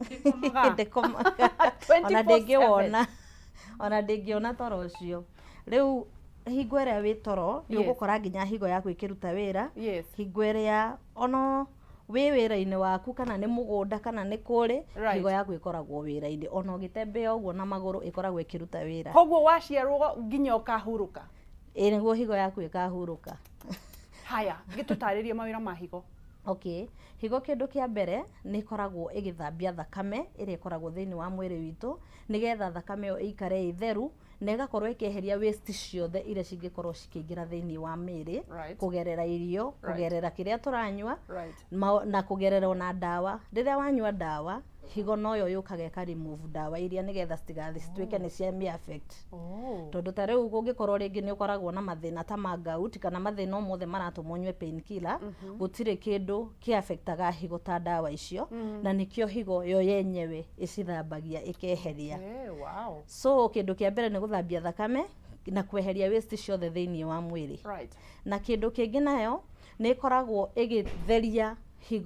Ndĩkomaga. Ndĩkomaga. Ona 24/7. ndĩngĩwona, ona ndĩngĩona toro ũcio. Rĩu hingo ĩrĩa wĩ toro nĩ ũgũkora nginya higo yaku ĩkĩruta wĩra. Hingo ĩrĩa ono wĩ wĩra-inĩ waku, kana nĩ mũgũnda, kana nĩ kũrĩ, higo yaku ĩkoragwo wĩra-inĩ. Ona ũgĩtembea ũguo na magũrũ, ĩkoragwo ĩkĩruta wĩra. Koguo waciarwo nginya ũkahurũka? Ĩĩ, nĩguo higo yaku ĩkahurũka. Haya, gĩtũtarĩrie mawĩra ma higo. Okay, higo kĩndũ kĩa mbere nĩ ĩkoragwo ĩgĩthambia thakame ĩrĩa ĩkoragwo thĩinĩ wa mwĩrĩ witũ, nĩgetha thakame ĩyo ĩikare ĩ theru, na ĩgakorwo ĩkĩeheria waste ciothe iria cingĩkorwo cikĩingĩra thĩinĩ wa mĩĩrĩ kũgerera irio, kũgerera kĩrĩa tũranyua, na kũgerera ona ndawa. Rĩrĩa wanyua ndawa, higo noyo yũkaga ĩka remove ndawa iria nĩgetha citigathiĩ cituĩke nĩ cia mĩ affect. Tondũ ta rĩu kũngĩkorwo rĩngĩ nĩ ũkoragwo na mathĩna ta ma gout, kana mathĩna o mothe maratũma ũnyue pain killer, gũtirĩ kĩndũ kĩ affectaga higo ta ndawa icio, na nĩkĩo higo yo yenyewe ĩcithambagia ĩkeheria. So kĩndũ kĩa mbere nĩ gũthambia thakame na kweheria waste ciothe thĩinĩ wa mwĩrĩ. Na kĩndũ kĩngĩ nayo nĩ ĩkoragwo ĩgĩtheria,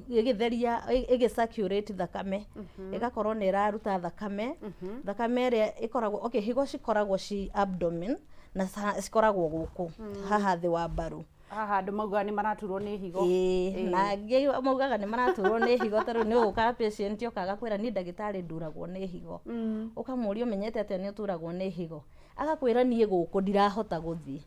ĩgĩtheria, ĩgĩ circulate thakame, ĩgakorwo nĩ ĩraruta thakame, thakame ĩrĩa ĩkoragwo, okay, higo cikoragwo ci abdomen na cikoragwo gũkũ haha thĩ wa mbaru. Haha andũ maugaga nĩ maraturwo nĩ higo. Ĩĩ, na angĩ maugaga nĩ maraturwo nĩ higo. Ta rĩu nĩ ũgũka patient oka agakwĩra, "Niĩ ndagĩtarĩ, nduragwo nĩ higo." Ũkamũria, "Ũmenyete atĩa nĩ ũturagwo nĩ higo?" Agakwĩra, "Niĩ gũkũ ndirahota gũthiĩ."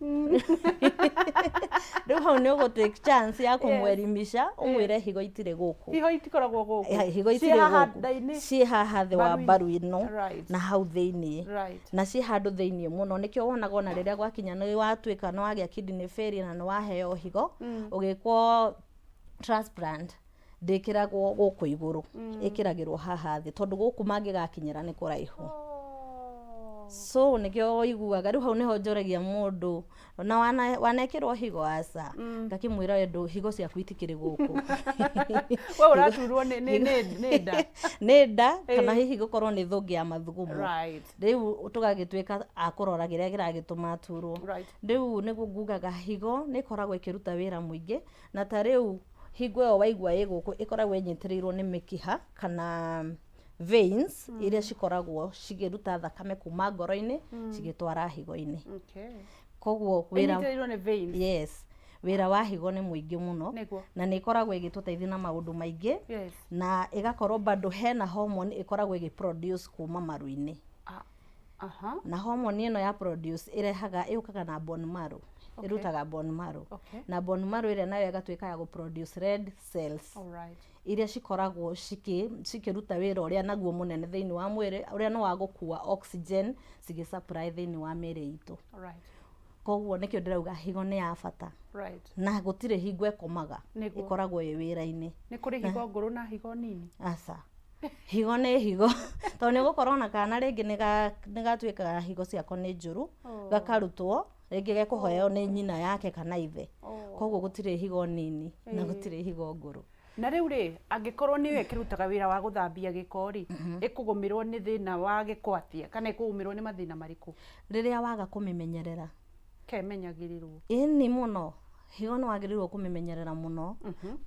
Rĩu hau nĩ ũgũ take chance ya kũmwerimisha, ũmwĩre higo itirĩ gũkũ. Higo itikoragwo gũkũ? Higo Ciĩ itirĩ haha gũkũ. nda-inĩ? Ciĩ haha thĩ wa Mbaru-inĩ. mbaru ĩno na hau thĩiniĩ, na ciĩ handũ thĩiniĩ mũno. Nĩkĩo wonaga ona rĩrĩa gwakinya nĩ watuĩka nĩ wagĩa kidney failure na nĩ waheo higo, ũgĩkwo transplant, ndĩkĩragwo gũkũ igũrũ, ĩkĩragĩrwo haha thĩ, tondũ gũkũ mangĩgakinyĩra nĩ kũraihu. So nĩkĩo ũiguaga rĩu hau nĩho njoragia mũndũ na wanekĩrwo higo, aca, ngakĩmwĩra, "Wendo, higo ciaku itikĩrĩ gũkũ." We ũraturwo nĩ nda. Nĩ nda, kana hihi gũkorwo nĩ thũngĩ ya mathugumo. Rĩu tũgagĩtuĩka a kũrora kĩrĩa kĩragĩtũma aturwo. Rĩu nĩguo ngugaga higo nĩ ĩkoragwo ĩkĩruta wĩra mũingĩ. Na ta rĩu hingo ĩyo waigua ĩ gũkũ, ĩkoragwo ĩnyitĩrĩirwo nĩ mĩkiha kana veins iria cikoragwo cikĩruta thakame kuma ngoro-inĩ cigĩtwara higo-inĩ. Koguo wĩra Ĩnyitĩrĩirwo nĩ veins. Yes, wĩra wa higo nĩ mũingĩ mũno. Na nĩ ĩkoragwo ĩgĩtũteithia na maũndũ maingĩ, na ĩgakorwo bado hena hormone ĩkoragwo ĩgĩ produce kuma maru-inĩ. Na hormone ĩno ya produce ĩrehaga, ĩũkaga na bone marrow, ĩrutaga bone marrow, na bone marrow ĩrĩa nayo ĩgatuĩka ya gũ produce red cells iria cikoragwo cikĩruta wĩra ũrĩa naguo mũnene thĩinĩ wa mwĩrĩ, ũrĩa nĩ wa gũkua oxygen cigĩ supply thĩinĩ wa mĩĩrĩ itũ. Koguo nĩkĩo ndĩrauga higo nĩ ya bata, na gũtirĩ hingo ĩkomaga. Ĩkoragwo ĩ wĩra-inĩ. Nĩ kũrĩ higo ngũrũ na higo nini? Aca, higo nĩ higo, tondũ nĩ ũgũkorwo na kana rĩngĩ nĩ gatuĩkaga higo ciako nĩ njũru, gakarutwo rĩngĩ gekũheo nĩ nyina yake kana ithe. Koguo gũtirĩ higo nini na gũtirĩ higo ngũrũ. Na rĩu rĩ, angĩkorwo nĩyo ĩkĩrutaga wĩra wa gũthambia gĩko rĩ, ĩkũgũmĩrwo nĩ thĩna wa gĩko atĩa, kana ĩkũgũmĩrwo nĩ mathĩna marĩkũ? Rĩrĩa waga kũmĩmenyerera. Kemenyagĩrĩrwo. Ĩni mũno, higo nĩ wagĩrĩirwo kũmĩmenyerera mũno.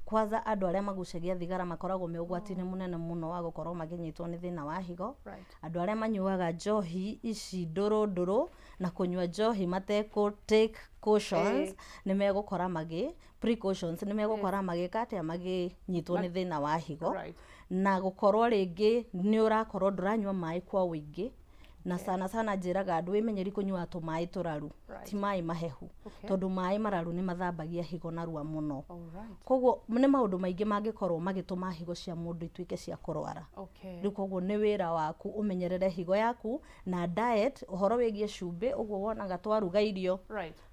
Kwanza andũ arĩa magucagia thigara makoragwo me ũgwati-inĩ mũnene mũno wa gũkorwo makĩnyitwo nĩ thĩna wa higo. Andũ arĩa manyuaga njohi ici ndũrũ ndũrũ na kũnyua njohi matekũ take cautions, nĩ megũkora magĩ precautions, nĩ megũkora magĩka atĩa, magĩnyitwo nĩ thĩna wa higo. Na gũkorwo rĩngĩ nĩ ũrakorwo ndũranyua maĩ kwa ũingĩ, na sana sana njĩraga andũ wĩmenyeri kũnyua tũmaĩ tũraru, ti maĩ mahehu, tondũ maĩ mararu nĩ mathambagia higo narua mũno. Koguo nĩ maũndũ maingĩ mangĩkorwo magĩtũma higo cia mũndũ ituĩke cia kũrwara. Rĩu koguo nĩ wĩra waku ũmenyerere higo yaku na diet, ũhoro wĩgiĩ cumbĩ, ũguo wonaga twaruga irio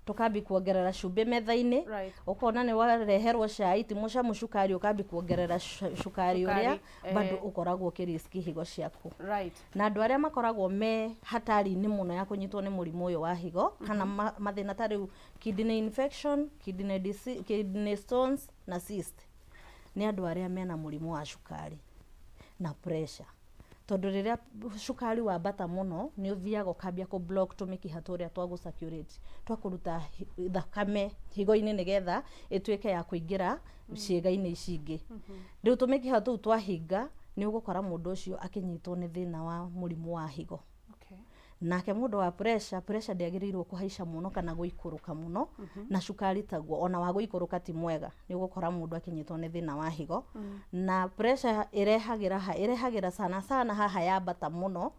tũkambi kuongerera cumbĩ metha-inĩ, ũkona nĩ wareherwo cai ti mũcamu cukari, ũkambi kuongerera cukari ũrĩa bado ũkoragwo ũkĩ risk higo ciaku. Na andũ arĩa makoragwo me hatari-inĩ mũno ya kũnyitwo nĩ mũrimũ ũyũ wa higo kana mathĩna ta rĩu kidney infection, kidney disease, kidney stones na cyst, nĩ andũ arĩa mena mũrimũ wa cukari na pressure, tondũ rĩrĩa cukari wambata mũno nĩ ũthiaga ũkambia kũ block tũmĩkiha tũrĩa twa gũ circulate, twa kũruta thakame higo-inĩ nĩgetha ĩtuĩke ya kũingĩra ciĩga-inĩ ici ingĩ. Rĩu tũmĩkiha tũu twahinga, Nĩ ũgũkora mũndũ ũcio akĩnyitwo nĩ thĩna wa mũrimũ wa higo. Nake mũndũ wa pressure, pressure ndĩagĩrĩirwo kũhaica mũno kana gũikũrũka mũno, na cukari taguo, ona wa gũikũrũka ti mwega. Nĩ ũgũkora mũndũ akĩnyitwo nĩ thĩna wa higo. Na pressure ĩrehagĩra ha? Ĩrehagĩra sana sana haha yambata mũno,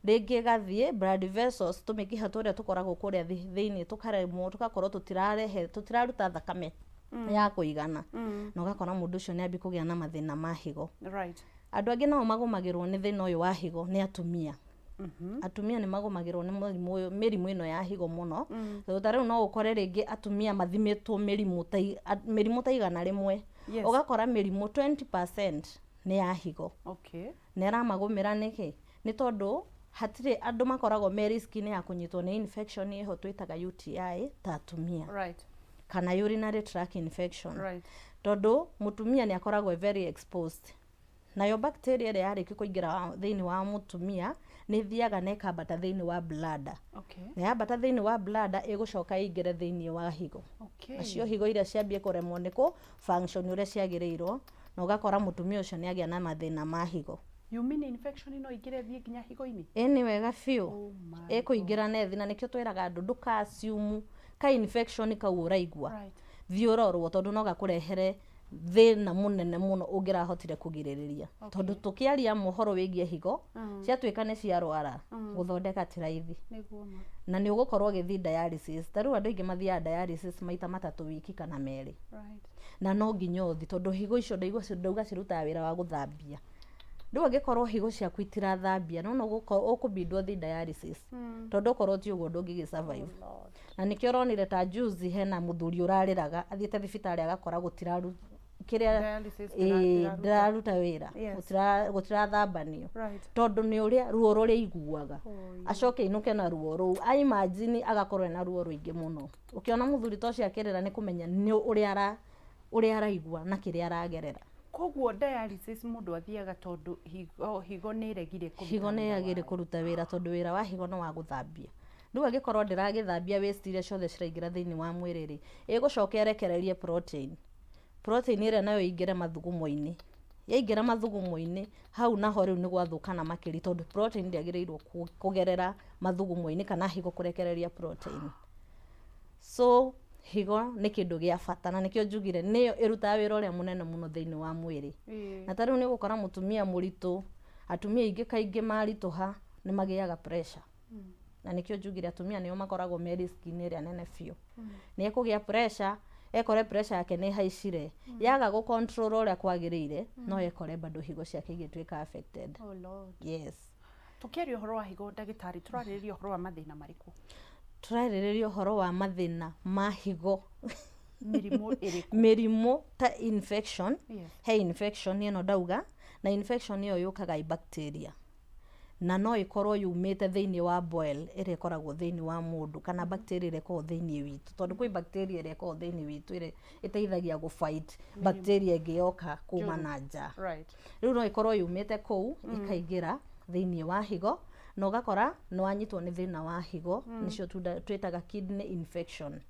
rĩngĩ ĩgathiĩ blood vessels, tũmĩkiha tũrĩa tũkoragwo kũrĩa thĩinĩ tũkaremwo, tũgakorwo tũtirarehe, tũtiraruta thakame ya kũigana, na ũgakora mũndũ ũcio nĩ ambia kũgĩa na mathĩna ma higo. Andũ angĩ nao magũmagĩrwo nĩ thĩna ũyũ wa higo nĩ atumia. Atumia nĩ magũmagĩrwo nĩ mũrimũ ũyũ, mĩrimũ ĩno ya higo mũno, tondũ ta rĩu no ũkore rĩngĩ atumia mathimĩtwo mĩrimũ ta 100. Ũgakora mĩrimũ 20% nĩ ya higo. Na ĩramagũmĩra nĩkĩ? Nĩ tondũ hatirĩ andũ makoragwo me risk-inĩ ya kũnyitwo nĩ infection ĩho twĩtaga UTI ta atumia. Kana urinary tract infection. Tondũ mũtumia nĩ akoragwo very exposed. Nayo bacteria ĩrĩa yarĩkia kũingĩra thĩinĩ wa mũtumia nĩ ĩthiaga na ĩkambata thĩinĩ wa bladder. Na yambata thĩinĩ wa bladder ĩgũcoka ĩingĩre thĩinĩ wa higo. Nacio higo iria ciambie kũremwo nĩ kũ function ũrĩa ciagĩrĩirwo, na ũgakora mũtumia ũcio nĩ agĩa na mathĩna ma higo. You mean infection no ĩingĩre ĩthiĩ nginya higo-inĩ? Ĩ nĩ wega biũ. Oh my. Ĩkũingĩra na ĩthiĩ, na nĩkĩo twĩraga andũ ndũka assume ka infection kau ũraigua. Thiĩ ũrorwo, tondũ no gakũrehere thĩna mũnene mũno ũngĩrahotire kũgirĩrĩria. Tondũ tũkĩaria mohoro wĩgiĩ higo, ciatuĩka nĩ ciarwara, gũthondeka ti raithi. Nĩguo ma. Na nĩ ũgũkorwo ũgĩthiĩ dialysis. Ta rĩu andũ aingĩ mathiaga dialysis maita matatũ wiki kana merĩ. Na no nginya ũthiĩ, tondũ higo icio ndauga cirutaga wĩra wa gũthambia. Rĩu angĩkorwo higo ciaku itirathambia, no no ũkũbindwo ũthiĩ dialysis. Tondũ okorwo ti ũguo ndũngĩgĩ survive. Oh Lord. Na nĩkĩo ũronire ta juzi hena mũthuri ũrarĩraga athiĩte thibitarĩ agakora gũtiraru kĩrĩa Dialysis ndĩraruta wĩra, gũtirathambanio. Tondũ nĩ ũrĩa ruo rũrĩa aiguaga. Acoke ainũke na ruo rũu. A imagine agakorwo ena ruo rũingĩ mũno. Ũkĩona mũthuri ta ũcio akĩrĩra nĩ kũmenya nĩ ũrĩa araigua na kĩrĩa aragerera. Koguo dialysis mũndũ athiaga tondũ higo nĩ ĩregire kũruta Higo nĩ wĩra yagĩrĩire wayo. kũruta wĩra, tondũ wĩra wa higo nĩ wa gũthambia. Rĩu angĩkorwo ndĩragĩthambia waste iria ciothe ciraingĩra thĩinĩ wa mwĩrĩ rĩ, ĩgũcoka ĩrekererie protein. Protein ĩrĩa nayo ĩingĩre mathugumo-inĩ. Yaingĩra mathugumo-inĩ, hau naho rĩu nĩ gwathũkana makĩria, tondũ protein ndĩagĩrĩirwo kũgerera mathugumo-inĩ kana higo kũrekereria protein. So higo nĩ kĩndũ gĩa bata, na nĩkĩo njugire nĩyo ĩrutaga wĩra ũrĩa mũnene mũno thĩinĩ wa mwĩrĩ. Na ta rĩu nĩ ũgũkora mũtumia mũritũ, atumia aingĩ kaingĩ maritũha nĩ magĩaga pressure. Na nĩkĩo njugire atumia nĩo makoragwo me risk-inĩ ĩrĩa nene biũ. Nĩ ekũgĩa pressure, ekore pressure yake nĩ ĩhaicire, yaga gũ control ũrĩa kwagĩrĩire, no ekore bado higo ciake igĩtuĩka affected. Oh Lord. Yes. Tũkĩaria ũhoro wa higo, ndagĩtarĩ, tũrarĩrĩria ũhoro wa mathĩna marĩkũ? Tũrarĩrĩria ũhoro wa mathĩna ma higo. Mĩrimũ ĩrĩkũ? Mĩrimũ ta infection. Yes. He infection ĩno ndauga, na infection ĩyo yũkaga i bacteria. Na no ĩkorwo yumĩte thĩinĩ wa boil ĩrĩa ĩkoragwo thĩinĩ wa mũndũ, kana bacteria ĩrĩa ĩkoragwo thĩinĩ witũ, tondũ kwĩ bacteria ĩrĩa ĩkoragwo thĩinĩ witũ ĩrĩa ĩteithagia gũ fight bacteria ĩngĩ yoka kuma na nja. Rĩu no ĩkorwo yumĩte kũu ĩkaingĩra thĩinĩ wa higo, na ũgakora nĩ wanyitwo nĩ thĩna wa higo, nĩcio twĩtaga kidney infection.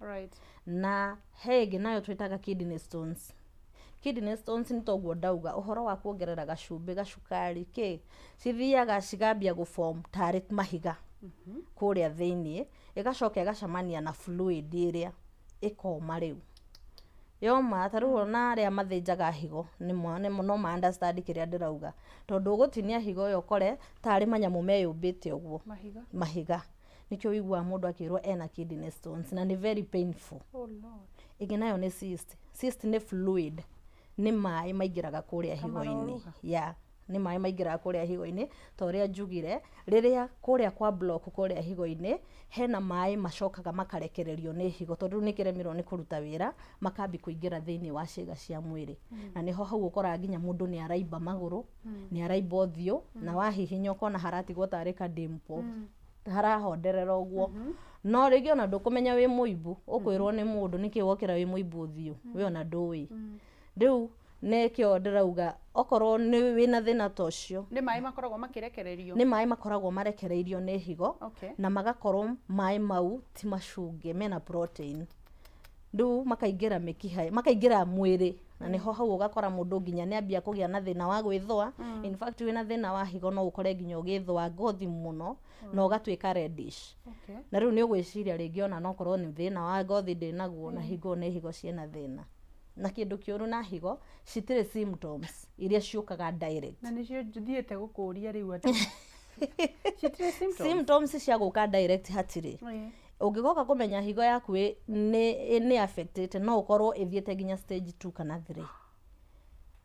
Na he ĩngĩ nayo twĩtaga kidney stones. Kidney stones nĩ toguo ndauga ũhoro wa kuongerera gacumbĩ, gacukari, kĩ, cithiaga cigambia gũ form tarĩ mahiga kũrĩa thĩinĩ, ĩgacoka ĩgacemania na fluid ĩrĩa ĩkoma rĩu. Yoma, ta rĩu ona arĩa mathĩnjaga higo no ma understand kĩrĩa ndĩrauga, tondũ ũgũtinia higo ĩyo ũkore tarĩ manyamũ meyũmbĩte ũguo. Mahiga. Mahiga. Nĩkĩo ũiguaga mũndũ akĩrwo ena kidney stones, na nĩ very painful. Oh Lord. Ĩngĩ nayo nĩ cyst. Cyst nĩ fluid, nĩ maĩ maingĩraga kũrĩa higo-inĩ. Kamaroruha. Yeah, nĩ maĩ maingĩraga kũrĩa higo-inĩ, ta ũrĩa njugire, rĩrĩa kũrĩa kwa block kũrĩa higo-inĩ, hena maĩ macokaga makarekererio nĩ higo, tondũ rĩu nĩ kĩremirwo nĩ kũruta wĩra, makambi kũingĩra thĩinĩ wa ciĩga cia mwĩrĩ. Na nĩho hau ũkoraga nginya mũndũ nĩ araimba magũrũ, nĩ araimba ũthiũ, na wahihinya ũkona haratigwo tarĩ ka dimple. Harahonderera ũguo. No rĩngĩ ona ndũkũmenya wĩ mũimbu, ũkwĩrwo nĩ mũndũ nĩkĩ wokĩra wĩ mũimbu ũthiũ, we ona ndũĩ. Rĩu nĩkĩo ndĩrauga okorwo nĩ wĩna thĩna ta ũcio. Nĩ maĩ makoragwo makĩrekererio? Nĩ maĩ makoragwo marekereirio nĩ higo, na magakorwo maĩ mau ti macunge, mena protein. Rĩu makaingĩra mĩkiha, makaingĩra mwĩrĩ, Na nĩho hau ũgakora mũndũ nginya nĩ ambia kũgĩa na thĩna wa gwĩthũa. In fact, wĩna thĩna wa higo no ũkore nginya ũgĩthũa ngothi mũno na ũgatuĩka reddish. Na rĩu nĩ ũgwĩciria rĩngĩ ona no korwo nĩ thĩna wa ngothi ndĩnaguo, na hingo nĩ higo ciĩna thĩna. Na kĩndũ kĩũru na higo, citirĩ symptoms iria ciũkaga direct. Na nĩcio thiĩte gũkũria rĩu, atĩ citirĩ symptoms. Symptoms cia gũka direct hatirĩ. Ũngĩgoka kũmenya higo yaku nĩ affected, no ũkorwo ĩthiĩte nginya stage 2 kana 3.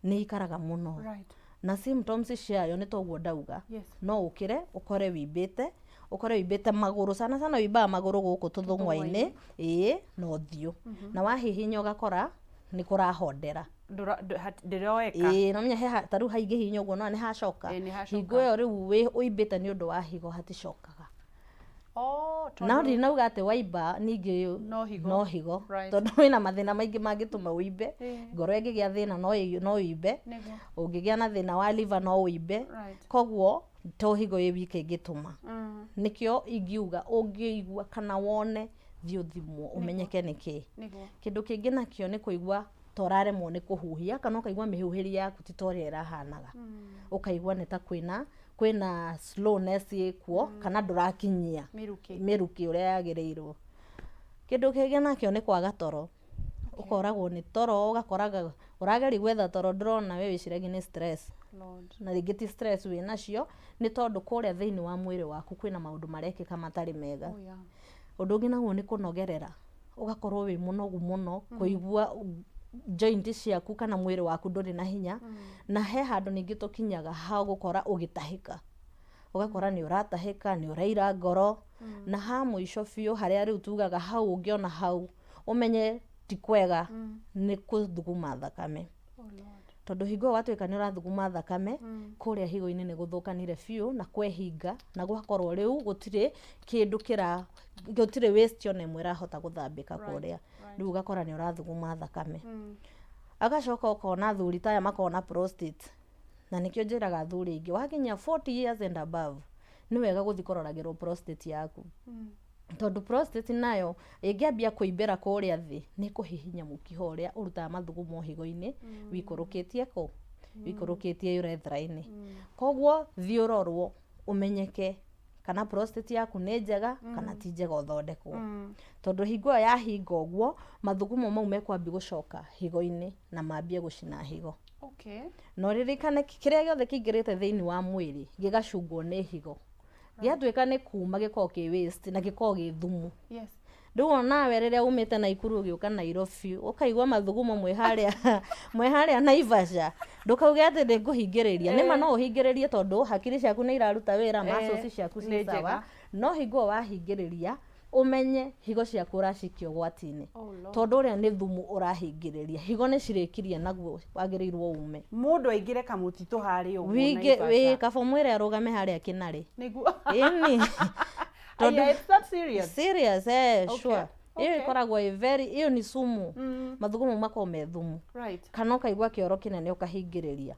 Nĩ ikaraga mũno. Na symptoms ciayo nĩ toguo ndauga. No ũkĩre ũkore wimbĩte, ũkore wimbĩte magũrũ, sana sana wimbaga magũrũ gũkũ tũthũng'wa-inĩ, ĩĩ, na ũthiũ. Na wahihinya ũgakora nĩ kũrahondera. Ndĩroeka. Ĩĩ, no menya he ta rĩu haingĩhihinya ũguo no nĩ hacoka. Ĩĩ, nĩ hacoka. Hingo ĩyo rĩu ũimbĩte nĩ ũndũ wa higo haticokaga. Oh, No tondũ ndinauga atĩ waimba ningĩ No higo. No higo. Tondũ wĩna mathĩna maingĩ mangĩtũma ũimbe. Ngoro ĩngĩgĩa thĩna no ũimbe. Ũngĩgĩa na thĩna wa liver no ũimbe. Koguo to higo ĩ wika ĩngĩtũma. Nĩkĩo ingiuga ũngĩigua kana wone, thiĩ ũthimwo ũmenyeke nĩkĩ. Kĩndũ kĩngĩ nakĩo nĩ kũigua ta ũraremwo nĩ kũhuhia, kana ũkaigua mĩhuhĩrie yaku ti ta ũrĩa ĩrahanaga. Ũkaigua nĩ ta kwĩna slowness ĩkuo, kana ndũrakinyia mĩrukĩ mĩrukĩ ũrĩa yagĩrĩirwo. Kĩndũ kĩngĩ nakĩo nĩ kwaga toro. Ũkoragwo nĩ toro, ũgakoraga ũrageria gwetha toro ndũrona, we wĩciragia nĩ stress. Lord. Na rĩngĩ ti stress wĩ nacio, nĩ tondũ kũrĩa thĩinĩ wa mwĩrĩ waku kwĩna maũndũ marekĩka matarĩ mega. Ũndũ ũngĩ naguo nĩ kũnogerera, ũgakorwo wĩ mũnogu mũno, kũigua joint ciaku kana mwĩrĩ waku ndũrĩ na hinya. Na he handũ ningĩ tũkinyaga ha gũkora ũgĩtahĩka, ũgakora nĩ ũratahĩka, nĩ ũraira ngoro. Na ha mũico biũ harĩa rĩu tugaga hau ũngĩona hau ũmenye ti kwega, nĩ kũthuguma thakame. Oh Lord. Tondũ hingo ĩyo watuĩka nĩ ũrathuguma thakame, kũrĩa higo-inĩ nĩ gũthũkanire biũ na kwehinga, na gwakorwo rĩu gũtirĩ kĩndũ kĩra, gũtirĩ waste ona ĩmwe ĩrahota gũthambĩka kũrĩa. Rĩu ũgakora nĩ ũrathuguma thakame. Agacoka ũkona athuri ta aya makoragwo na prostate. Na nĩkĩo njĩraga athuri aingĩ, wakinya 40 years and above, nĩ wega gũthiĩ kũroragĩrwo prostate yaku. Tondũ prostate nayo ĩngĩambia kũimbĩra kũrĩa thĩ, nĩ kũhihinya mũkiha ũrĩa ũrutaga mathugumo higo-inĩ, wĩikũrũkĩtie kũ? Wĩikũrũkĩtie urethra-inĩ. Koguo thiĩ ũrorwo ũmenyeke kana prostate yaku nĩ njega kana ti njega, ũthondekwo. Tondũ hingo ĩyo yahinga ũguo, mathugumo mau mekwambia gũcoka higo-inĩ na mambie gũcina higo. Na ũririkane kĩrĩa gĩothe kĩingĩrĩte thĩinĩ wa mwĩrĩ gĩgacungwo nĩ higo, gĩatuĩka nĩ kuma gĩkoragwo kĩ waste na gĩkoragwo gĩ thumu. Rĩu onawe rĩrĩa umĩte Naikuru ũgĩũka Nairobi, ũkaigua mathugumo mwĩ harĩa Naivasha, ndũkauge atĩ nĩ ngũhingĩrĩria. Nĩma no ũhingĩrĩrie tondũ hakiri ciaku nĩ iraruta wĩra, muscles ciaku nĩ ci sawa. Njega. No hingo ĩyo wahingĩrĩria, ũmenye higo ciaku ũracikia ũgwati-inĩ. Oh Lord. Tondũ ũrĩa nĩ thumu ũrahingĩrĩria, higo nĩ cirĩkirie naguo wagĩrĩirwo ume. Mũndũ aingĩre kamũtitũ harĩa ũguo Wingĩ Naivasha. Wĩ kaba ũmwĩre arũgame harĩa kĩnarĩ. Nĩguo. Ĩni. Aya, it's that serious. Serious, eh. Sure, ĩyo ĩkoragwo ĩ very, ĩyo nĩ sumu. Mathugumo makoragwo me thumu. Kana ũkaigua kĩoro kĩnene ũkahingĩrĩria.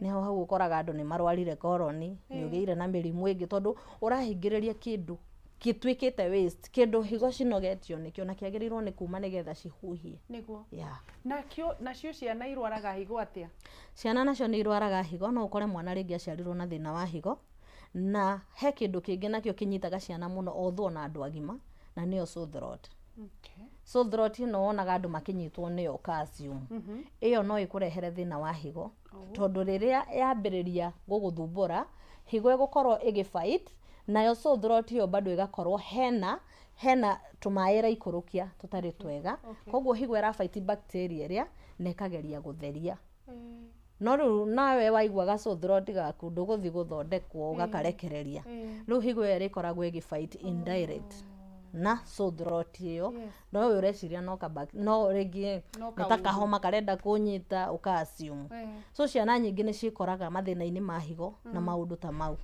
Nĩho hau ũkoraga andũ nĩ marwarire koroni, nĩ ũgĩire na mĩrimũ ĩngĩ, tondũ ũrahingĩrĩria kĩndũ gĩtuĩkĩte waste, kĩndũ higo cinogetio nĩkĩo na kĩagĩrĩirwo nĩ kuma nĩgetha cihuhie. Yeah. Nakĩo, nacio ciana irwaraga higo atĩa? Ciana nacio nĩ irwaraga higo. No ũkore mwana rĩngĩ aciarirwo na thĩna wa higo. Na he kĩndũ kĩngĩ nakĩo kĩnyitaga ciana mũno although ona andũ agima, na nĩyo sore throat. Sore throat ĩno wonaga andũ makĩnyitwo nĩyo calcium. Ĩyo no ĩkũrehere thĩna wa higo, tondũ rĩrĩa yambĩrĩria gũgũthumbũra, higo ĩgũkorwo ĩgĩ fight nayo sore throat ĩyo, bado ĩgakorwo hena tũmaĩ ĩraikũrũkia tũtarĩ twega. Koguo higo ĩra fight bacteria ĩrĩa na ĩkageria gũtheria. No rĩu nawe waigua ga sore throat gaku, ndũgũthiĩ gũthondekwo, ũgakarekereria. Rĩu higo ĩyo ĩrĩkoragwo ĩgĩ fight indirect na sore throat ĩyo. No we ũreciria no rĩngĩ No nĩ ta kaũndũ. Kahoma karenda kũnyita, ũka assume. So ciana nyingĩ nĩ ciĩkoraga mathĩna-inĩ ma higo na maũndũ ta mau.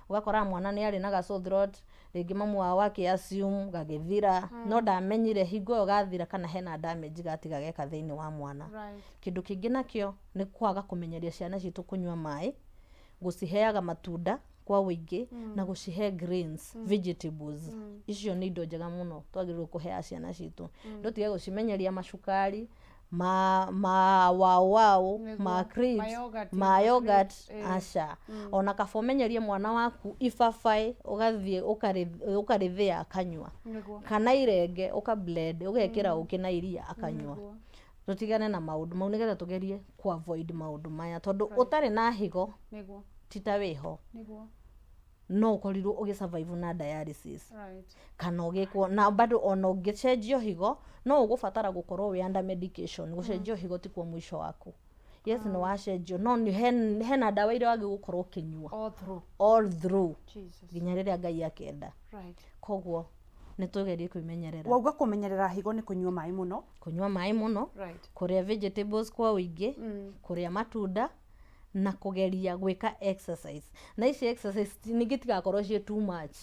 Ũgakora mwana nĩ arĩ na ga sore throat, rĩngĩ mamu wao akĩ assume gagĩthira, no ndamenyire hingo ĩyo gathira kana hena damage gatiga geka thĩinĩ wa mwana. Kĩndũ kĩngĩ nakĩo nĩ kwaga kũmenyeria ciana citũ kũnyua maĩ, gũciheaga matunda kwa ũingĩ na gũcihe greens, vegetables. Icio nĩ indo njega mũno twagĩrĩirwo kũheaga ciana citũ. Ndũtige gũcimenyeria macukari. Ma wow wow, ma Nĩguo. crisps, Ma yogurt, ma ma yogurt, crisps, eh. Aca. Ona kaba ũmenyerie mwana waku ibabaĩ, ũgathiĩ ũkarĩthĩa akanyua, kana irenge ũka blend, ũgekĩra ũkĩ na iria akanyua. Tũtigane na maũndũ mau nĩgetha tũgerie ku avoid maũndũ maya, tondũ ũtarĩ na higo ti ta wĩho. No ũkorirwo ũgĩ survive na dialysis kana ũgĩkwo na bado. Ona ũngĩcenjio higo, no ũgũbatara gũkorwo wĩ under medication. Gũcenjio higo ti kuo mũico waku. Yes, nĩ wacenjio, no nĩ hena ndawa iria wagĩrĩirwo gũkorwo ũkĩnyua all through. All through, Jesus. nginya rĩrĩa Ngai akenda. Koguo nĩ tũgerie kwĩmenyerera. Wauga kũmenyerera higo nĩ kũnyua maĩ mũno. Kũnyua maĩ mũno, kũrĩa vegetables kwa ũingĩ, kũrĩa matunda na kũgeria gwĩka exercise. Na ici exercise ningĩ tigakorwo ciĩ too much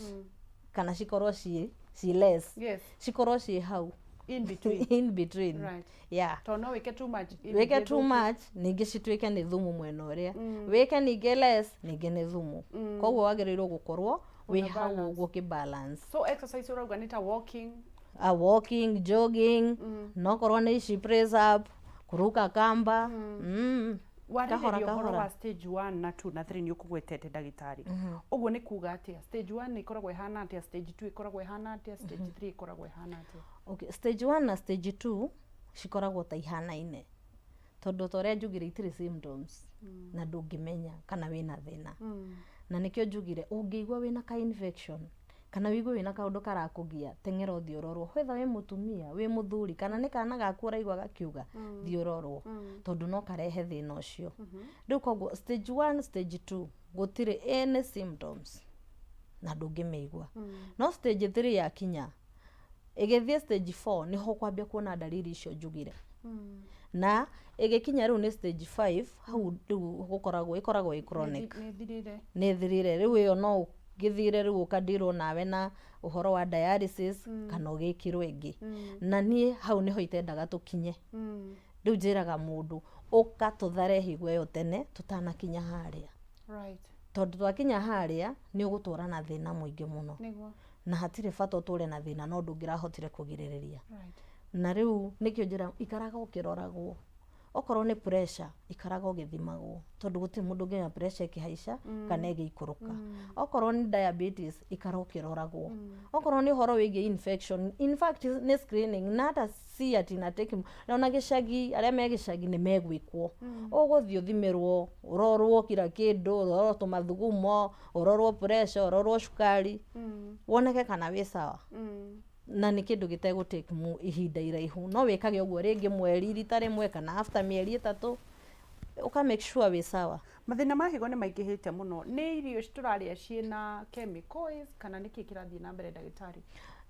kana cikorwo ciĩ less, cikorwo ciĩ hau in between. In between. Yeah. Tondũ no wĩke too much, wĩke too ĩthũkie. much, ningĩ cituĩke nĩ thumu mwena ũrĩa. Wĩke ningĩ less, ningĩ nĩ thumu. Koguo wagĩrĩirwo gũkorwo wĩ Una hau balance. ũguo ũkĩ balance. So exercise ũrauga nĩ ta walking? Walking, jogging, nokorwo nĩ ici press up, kuruka kamba. Kahora. Warĩrĩria ũhoro Kahora. wa stage 1 na 2 na 3, nĩ ũkũgwetete, ndagĩtarĩ. Ũguo nĩ kuga atĩa? Stage 1 ĩkoragwo ĩhana atĩa? Stage 2 ĩkoragwo ĩhana atĩa? Stage 3 ĩkoragwo ĩhana atĩa? Okay, stage 1 na stage 2 cikoragwo ta ihanaine, tondũ ta ũrĩa njugire, itirĩ symptoms na ndũngĩmenya kana wĩna thĩna. Na nĩkĩo njugire ũngĩigua wĩna ka infection kana wĩigue wĩna kaũndũ karakũgia, teng'era ũthiĩ ũrorwo, whether wĩ mũtumia, wĩ mũthuri, kana nĩ kana gaku ũraigua gakiuga, thiĩ ũrorwo, tondũ no karehe thĩna ũcio. Rĩu koguo stage 1, stage 2 gũtirĩ any symptoms na ndũngĩmĩigua. No stage 3 yakinya, ĩgĩthiĩ stage 4, nĩho ũkwambia kuona ndariri icio njugire. Na ĩgĩkinya rĩu nĩ stage 5, hau rĩu gũkoragwo ĩkoragwo ĩ chronic. Nĩ thirire. Nĩ thirire. Rĩu ĩyo no ũgĩthire rĩu ũkandirwo nawe na ũhoro wa dialysis kana ũgĩkĩrwo ĩngĩ. Na niĩ hau nĩho itendaga tũkinye. Rĩu njĩraga mũndũ, ũka tũthare higo ĩyo tene tũtanakinya harĩa, tondũ twakinya harĩa nĩ ũgũtũra na thĩna mũingĩ mũno. Na hatirĩ bata ũtũre na thĩna no ndũngĩrahotire kũgirĩrĩria. Na rĩu nĩkĩo njĩra ikaraga ũkĩroragwo. Okorwo nĩ pressure, ikaraga ũgĩthimagwo, tondũ gũtirĩ mũndũ ũngĩmenya pressure ĩkĩhaica kana ĩgĩikũrũka. Okorwo nĩ diabetes, ikara ũkĩroragwo. Okorwo nĩ ũhoro wĩgiĩ infection, in fact nĩ screening, na hata si ati na take. Ona gĩcagi, arĩa me gĩcagi nĩ megwĩkwo. Ũgũthiĩ ũthimĩrwo, ũrorwo kila kĩndũ, ũrorwo tũmathugumo, ũrorwo pressure, ũrorwo cukari, woneke kana wĩ sawa. Na nĩ kĩndũ gĩtegũ take ihinda iraihu. No wĩkage ũguo rĩngĩ mweri rita rĩmwe kana after mĩeri 3, ũka make sure wĩ sawa. Mathĩna ma higo nĩ maingĩhĩte mũno. Nĩ irio tũrarĩa ciĩna chemicals kana nĩkĩ kĩrathiĩ na mbere, ndagĩtarĩ?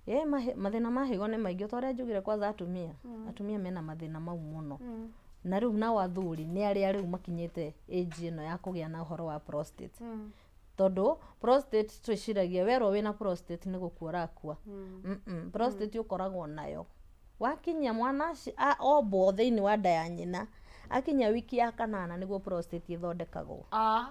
Ĩ mathĩna ma higo nĩ maingĩ. Ta ũrĩa njugire, kwanza atumia mena mathĩna mau mũno. Na rĩu nao athuri nĩ arĩa rĩu makinyĩte age ĩno ya kũgĩa na ũhoro wa prostate, tondũ prostate twĩciragia werwo wĩna prostate nĩ gũkua ũrakua. Prostate ũkoragwo nayo wakinyia mwana ombwo thĩinĩ wa nda ya nyina, akinya wiki ya kanana nĩguo prostate ĩthondekagwo. Ah.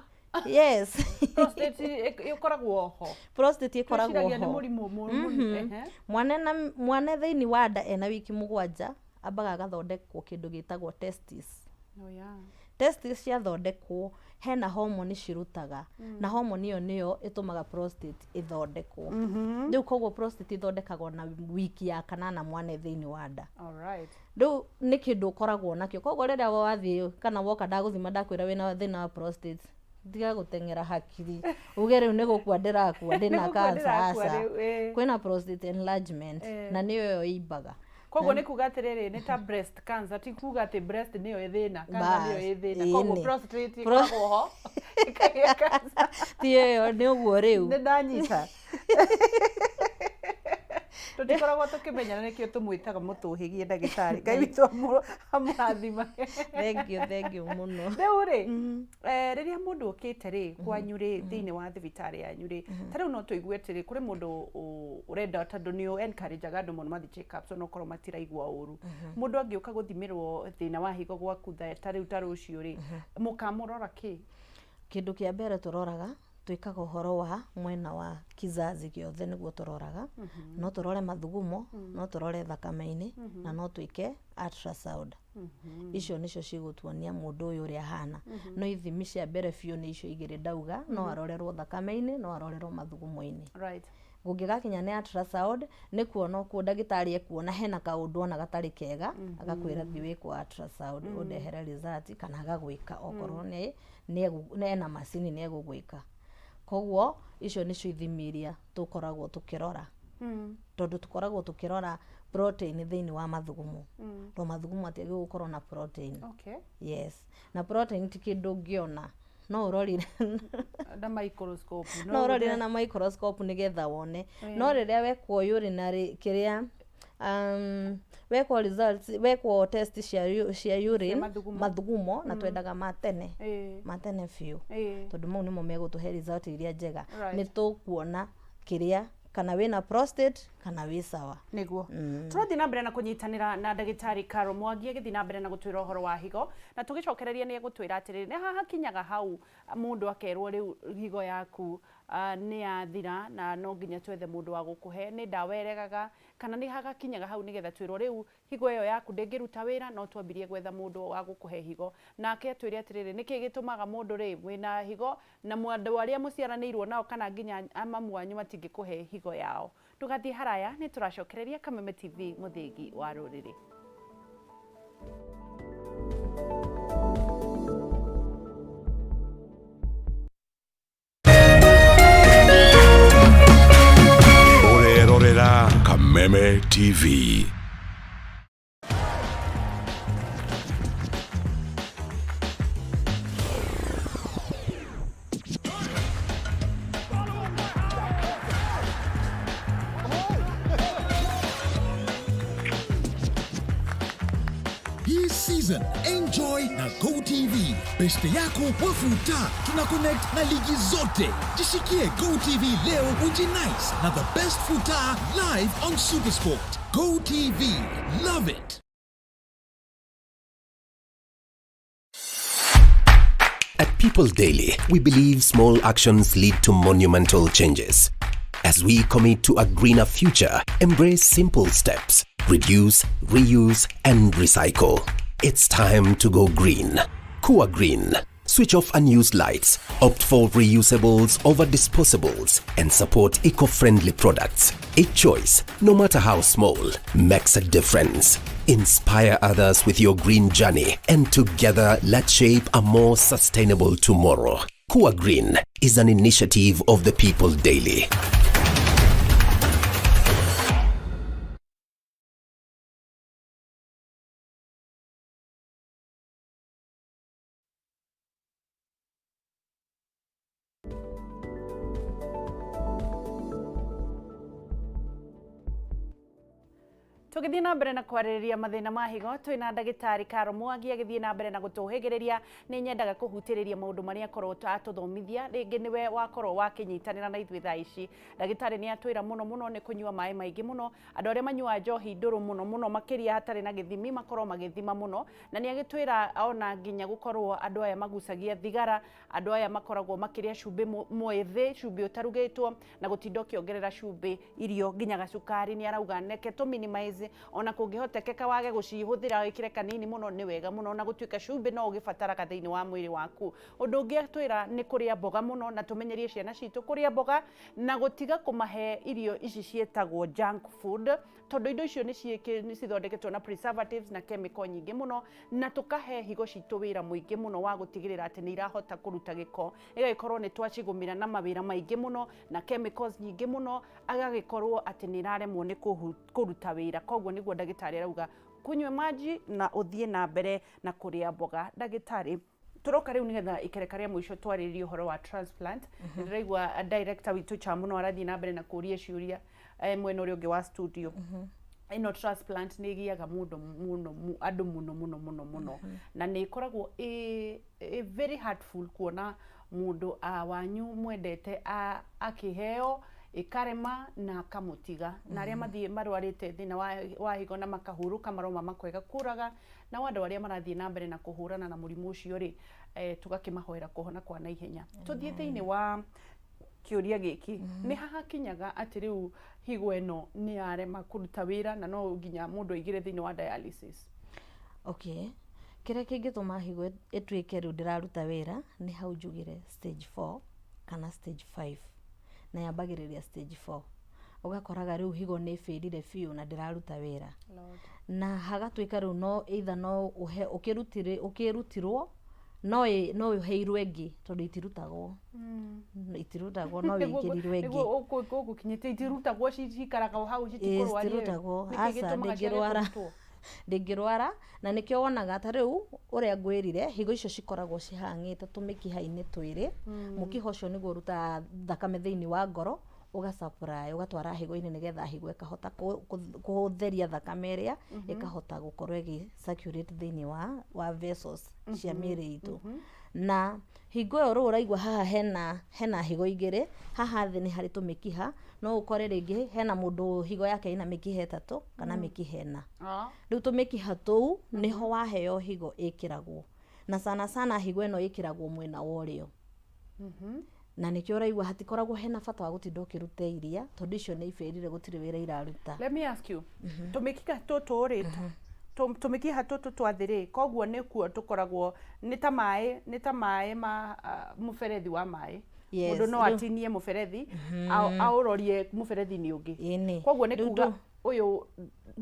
Yes. Prostate ĩkoragwo ho? Prostate ĩkoragwo Twĩciragia nĩ ho. mũrimũ mũru. Ehe. Mwana mwana thĩinĩ wa nda ena wiki 7 ambaga agathondekwo kĩndũ gĩtagwo testis. Oh, yeah. Testis ciathondekwo, hena homoni cirutaga, na homoni ĩyo nĩyo ĩtũmaga prostate ĩthondekwo. Rĩu koguo prostate ĩthondekagwo na wiki ya kanana mwana e thĩinĩ wa nda. Rĩu nĩ kĩndũ ũkoragwo nakĩo. Koguo rĩrĩa wathiĩ kana woka ndagũthima, ndakwĩra wĩna thĩna wa prostate, tiga gũteng'era hakiri uge rĩu nĩ gũkua ndĩrakua, ndĩna Nĩ gũkua cancer. ndĩrakua Aca. rĩu, ĩ. Kwĩna prostate enlargement, na nĩyo ĩyo ĩimbaga. Koguo nĩ kuga atĩrĩrĩ, nĩ ta breast cancer, ti kuga atĩ breast nĩyo ĩ thĩna, cancer nĩyo ĩ thĩna. Koguo Ĩni. prostate ĩkoragwo ho ĩkagĩa cancer. Ti ĩyo, nĩ ũguo rĩu. Nĩ ndanyita. Tũtikoragwo tũkĩmenyana, nĩkĩo tũmwĩtaga mũtũhĩgie ndagĩtarĩ. Ngai witũ amũrathimage. Thank you, thank you mũno. Rĩu rĩ, rĩrĩa mũndũ ũkĩte rĩ kwanyu rĩ, thĩinĩ wa thibitarĩ yanyu rĩ, ta rĩu no tũigue atĩrĩ, kũrĩ mũndũ ũrenda, tondũ nĩ encourage-aga andũ mũno mathiĩ check-ups onokorwo matiraigua ũru. Mũndũ angĩũka gũthimĩrwo thĩna wa higo gwaku ta rĩu ta rũciũ rĩ, mũkamũrora kĩ? Kĩndũ kĩa mbere tũroraga, Twĩkaga ũhoro wa mwena wa kizazi gĩothe nĩguo tũroraga. No tũrore mathugumo, no tũrore thakame-inĩ, na no twĩke ultrasound. Icio nĩcio cigũtuonia mũndũ ũyũ ũrĩa ahana. No ithimi cia mbere biũ nĩ icio igĩrĩ ndauga, no arorerwo thakame-inĩ, no arorerwo mathugumo-inĩ. Gũngĩgakinya nĩ ultrasound, nĩ kuona okuo ndagĩtarĩ ekuona hena kaũndũ ona gatarĩ kega, agakwĩra thiĩ wĩkwo ultrasound, ũndehere result, kana agagwĩka okorwo nĩ ena macini nĩ egũgwĩka. Koguo icio nĩcio ithimi iria tũkoragwo tũkĩrora. Tondũ tũkoragwo tũkĩrora protein thĩinĩ wa mathugumo. To mathugumo matiagĩrĩirwo gũkorwo na protein. Yes. Na protein ti kĩndũ ũngĩona. No ũrorire na microscope. No ũrorire na microscope nĩgetha wone. No rĩrĩa wekwo urinary kĩrĩa, wekwo results, wekwo test cia urine, mathugumo, mathugumo, na twendaga ma tene. Ma tene biũ. Tondũ mau nĩmo megũtũhe result iria njega. Nĩ tũkuona kĩrĩa kana wĩna prostate kana wĩ sawa. Nĩguo. Tũrathiĩ na mbere na kũnyitanĩra na ndagĩtarĩ Carol Mwangi agĩthiĩ na mbere na gũtwĩra ũhoro wa higo, na tũgĩcokereria nĩ egũtwĩra atĩrĩrĩ, nĩ haha hakinyaga hau mũndũ akerwo rĩu higo yaku nĩ yathira na no nginya twethe mũndũ wa gũkũhe, nĩ ndawa ĩregaga, kana nĩ hagakinyaga hau nĩgetha twĩrwo rĩu higo ĩyo yaku ndĩngĩruta wĩra, no twambirie gwetha mũndũ wa gũkũhe higo. Nake atwĩre atĩrĩrĩ, nĩkĩ gĩtũmaga mũndũ rĩ wĩna higo na andũ arĩa mũciaranĩirwo nao kana nginya mamu wanyu matingĩkũhe higo yao. Ndũgathiĩ haraya, nĩ tũracokereria Kameme TV mũthĩgi wa rũrĩrĩ. Ũrerorera Kameme TV. Hii season, enjoy na GoTV. Beste yako wafuta. Tuna connect na ligi zote. Jishikie GoTV leo ujinice na the best futa live on Supersport. GoTV. Love it. At People Daily, we believe small actions lead to monumental changes. As we commit to a greener future, embrace simple steps. Reduce, reuse, and recycle. It's time to go green. Kua Green. Switch off unused lights, opt for reusables over disposables, and support eco-friendly products. Each choice, no matter how small, makes a difference. Inspire others with your green journey, and together let's shape a more sustainable tomorrow. Kua Green is an initiative of the People Daily. Tũgĩthiĩ na mbere na kwarĩrĩria mathĩna ma higo, twĩna ndagĩtarĩ Carol Mwangi agĩthiĩ na mbere na gũtũhĩgĩrĩria. Nĩ nyendaga kũhutĩrĩria maũndũ marĩa akorwo atũthomithia, rĩngĩ nĩwe wakorwo wakĩnyitanĩra na ithuĩ thaa ici. Ndagĩtarĩ nĩ atwĩra mũno mũno nĩ kũnyua maĩ maingĩ mũno, andũ arĩa manyuaga njohi ndũrũ mũno mũno makĩria hatarĩ na gĩthimi makorwo magĩthima mũno, na nĩ agĩtwĩra ona nginya gũkorwo andũ aya magucagia thigara, andũ aya makoragwo makĩrĩa cumbĩ mwĩthĩ, cumbĩ ũtarugĩtwo, na gũtinda ũkĩongerera cumbĩ irio nginya gacukari. Nĩ arauga neke tũ minimize, ona kũngĩhotekeka wage gũcihũthĩra wĩkĩre kanini mũno nĩ wega mũno, na gũtuĩka cumbĩ no ũgĩbataraga thĩinĩ wa mwĩrĩ waku. Ũndũ ũngĩ atwĩra nĩ kũrĩa mboga mũno, na tũmenyerie ciana citũ kũrĩa mboga na gũtiga kũmahe irio ici ciĩtagwo junk food, tondũ indo icio nĩ cithondeketwo na preservatives na chemical nyingĩ mũno, na tũkahe higo citũ wĩra mũingĩ mũno wa gũtigĩrĩra atĩ nĩ irahota kũruta gĩko, ĩgagĩkorwo nĩ twacigũmĩra na mawĩra maingĩ mũno na chemicals nyingĩ mũno, agagĩkorwo atĩ nĩ ĩraremwo nĩ kũruta wĩra. Koguo nĩguo ndagĩtarĩ arauga kunywe maji na ũthiĩ na mbere na kũrĩa mboga. Ndagĩtarĩ, tũroka rĩu nĩgetha ikereka rĩa mũico twarĩrĩrie ũhoro wa transplant. Nĩndĩraigua director witũ cha mũno arathiĩ na mbere na kũria ciũria mwena ũrĩa ũngĩ wa studio. Ĩno transplant nĩ ĩgiaga mũndũ mũno, andũ mũno mũno mũno mũno, na nĩ ĩkoragwo ĩ very hurtful kuona mũndũ wanyu mwendete akĩheo ĩkarema na akamũtiga, na arĩa mathiĩ marwarĩte thĩna wa higo na makahurũka maroma makwega kũraga, na andũ arĩa marathiĩ na mbere na kũhũrana na mũrimũ ũcio rĩ, tũgakĩmahoera kũhona kwa naihenya. Tũthiĩ thĩinĩ wa Kĩũria gĩkĩ nĩ hahakinyaga atĩ rĩu higo ĩno nĩ yarema kũruta wĩra na no nginya mũndũ aingĩre thĩinĩ wa dialysis? Okay, kĩrĩa kĩngĩtũma higo ĩtuĩke rĩu ndĩraruta wĩra nĩ hau njugire stage 4 kana stage 5, na yambagĩrĩria stage 4, ũgakoraga rĩu higo nĩ ĩbĩrire biũ na ndĩraruta wĩra, na hagatuĩka rĩu no either no ũhe ũkĩrutire ũkĩrutirwo no no ũheirwo ĩngĩ, tondũ itirutagwo no wĩkĩrirwo ĩngĩ. Nĩguo gũkinyĩte itirutagwo, cikaraga o hau? Ĩĩ. Citikũrwaria? Citirutagwo. Nĩkĩ Aca. gĩtũmaga ciage Ndĩngĩrwara. kũrutwo? Ndĩngĩrwara, na nĩkĩo wonaga ta rĩu ũrĩa ngwĩrire, higo icio cikoragwo cihang'ĩte tũmĩkiha-inĩ twĩrĩ. Mũkiha ũcio nĩguo ũrutaga thakame thĩinĩ wa ngoro, ũgasupply, ũgatwara higo-inĩ, nĩgetha higo ĩkahota kũtheria thakame ĩrĩa ĩkahota gũkorwo ĩgĩ circulate thĩinĩ wa vessels cia mĩĩrĩ itũ. Na hingo ĩyo rĩu ũraigua haha hena higo igĩrĩ, haha thĩ nĩ harĩ tũmĩkiha. No ũkore rĩngĩ hena mũndũ higo yake ĩna mĩkiha 3 kana mĩkiha 4. Rĩu tũmĩkiha tũu nĩho waheo higo ĩkĩragwo, na sana sana higo ĩno ĩkĩragwo mwena wa ũrĩo, na nĩkĩo ũraigua hatikoragwo hena bata wa gũtinda ũkĩruta iria, tondũ icio nĩ ibĩrire, gũtirĩ wĩra iraruta. Let me ask you, tũmĩkiha tũtũ rĩ, tũmĩkiha tũtũ twa thĩ rĩ, koguo nĩkuo tũkoragwo nĩ ta maĩ ma mũberethi wa maĩ? Yes. Mũndũ no atinie mũberethi aũrorie mũberethi-inĩ ũngĩ? Ĩni. Koguo nĩ Rĩu kuga ũyũ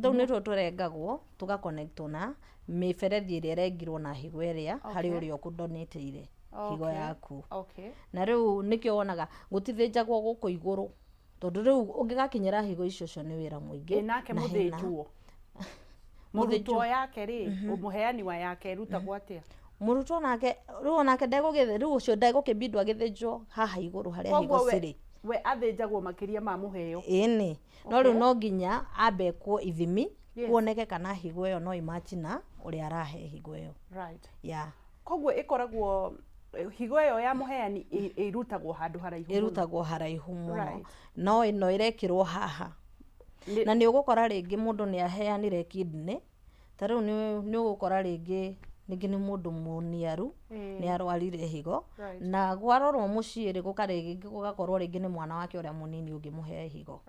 Tũu nĩtuo tũrengagwo, tũgaconnectwo na mĩberethi ĩrĩa ĩrengirwo na higo ĩrĩa harĩ ũrĩa ũkũdonatĩire higo yaku. Na rĩu nĩkĩo wonaga gũtithĩnjagwo gũkũ igũrũ, tondũ rĩu ũngĩgakinyĩra higo icio, ũcio nĩ wĩra mũingĩ. Ĩ nake Na hena- mũthĩnjwo, mũrutwo yake rĩ, mũheani wa yake ĩrutagwo atĩa? Mũrutwo nake rĩu onake ndegũgĩthĩ, rĩu ũcio ndegũkĩbindwo agĩthĩnjwo haha igũrũ harĩa higo Koguo we, cirĩ. we athĩnjagwo makĩria ma mũheo? Ĩni, no rĩu no nginya ambe ekwo ithimi kuoneke kana higo ĩyo no ĩmachi na ũrĩa arahe higo ĩyo. Ya. Koguo ĩkoragwo higo ĩyo ya mũheani ĩrutagwo handũ haraihu mũno. Ĩrutagwo haraihu mũno. No ĩno ĩrekĩrwo haha. Na nĩ ũgũkora rĩngĩ mũndũ nĩ aheanire kidney, ta rĩu nĩ ũgũkora rĩngĩ nĩ mũndũ mũniaru nĩ arwarire higo, na kwarorwo mũciĩ rĩ, gũkarĩ gũgakorwo rĩngĩ nĩ mwana wake ũrĩa mũnini ũngĩmũhe higo,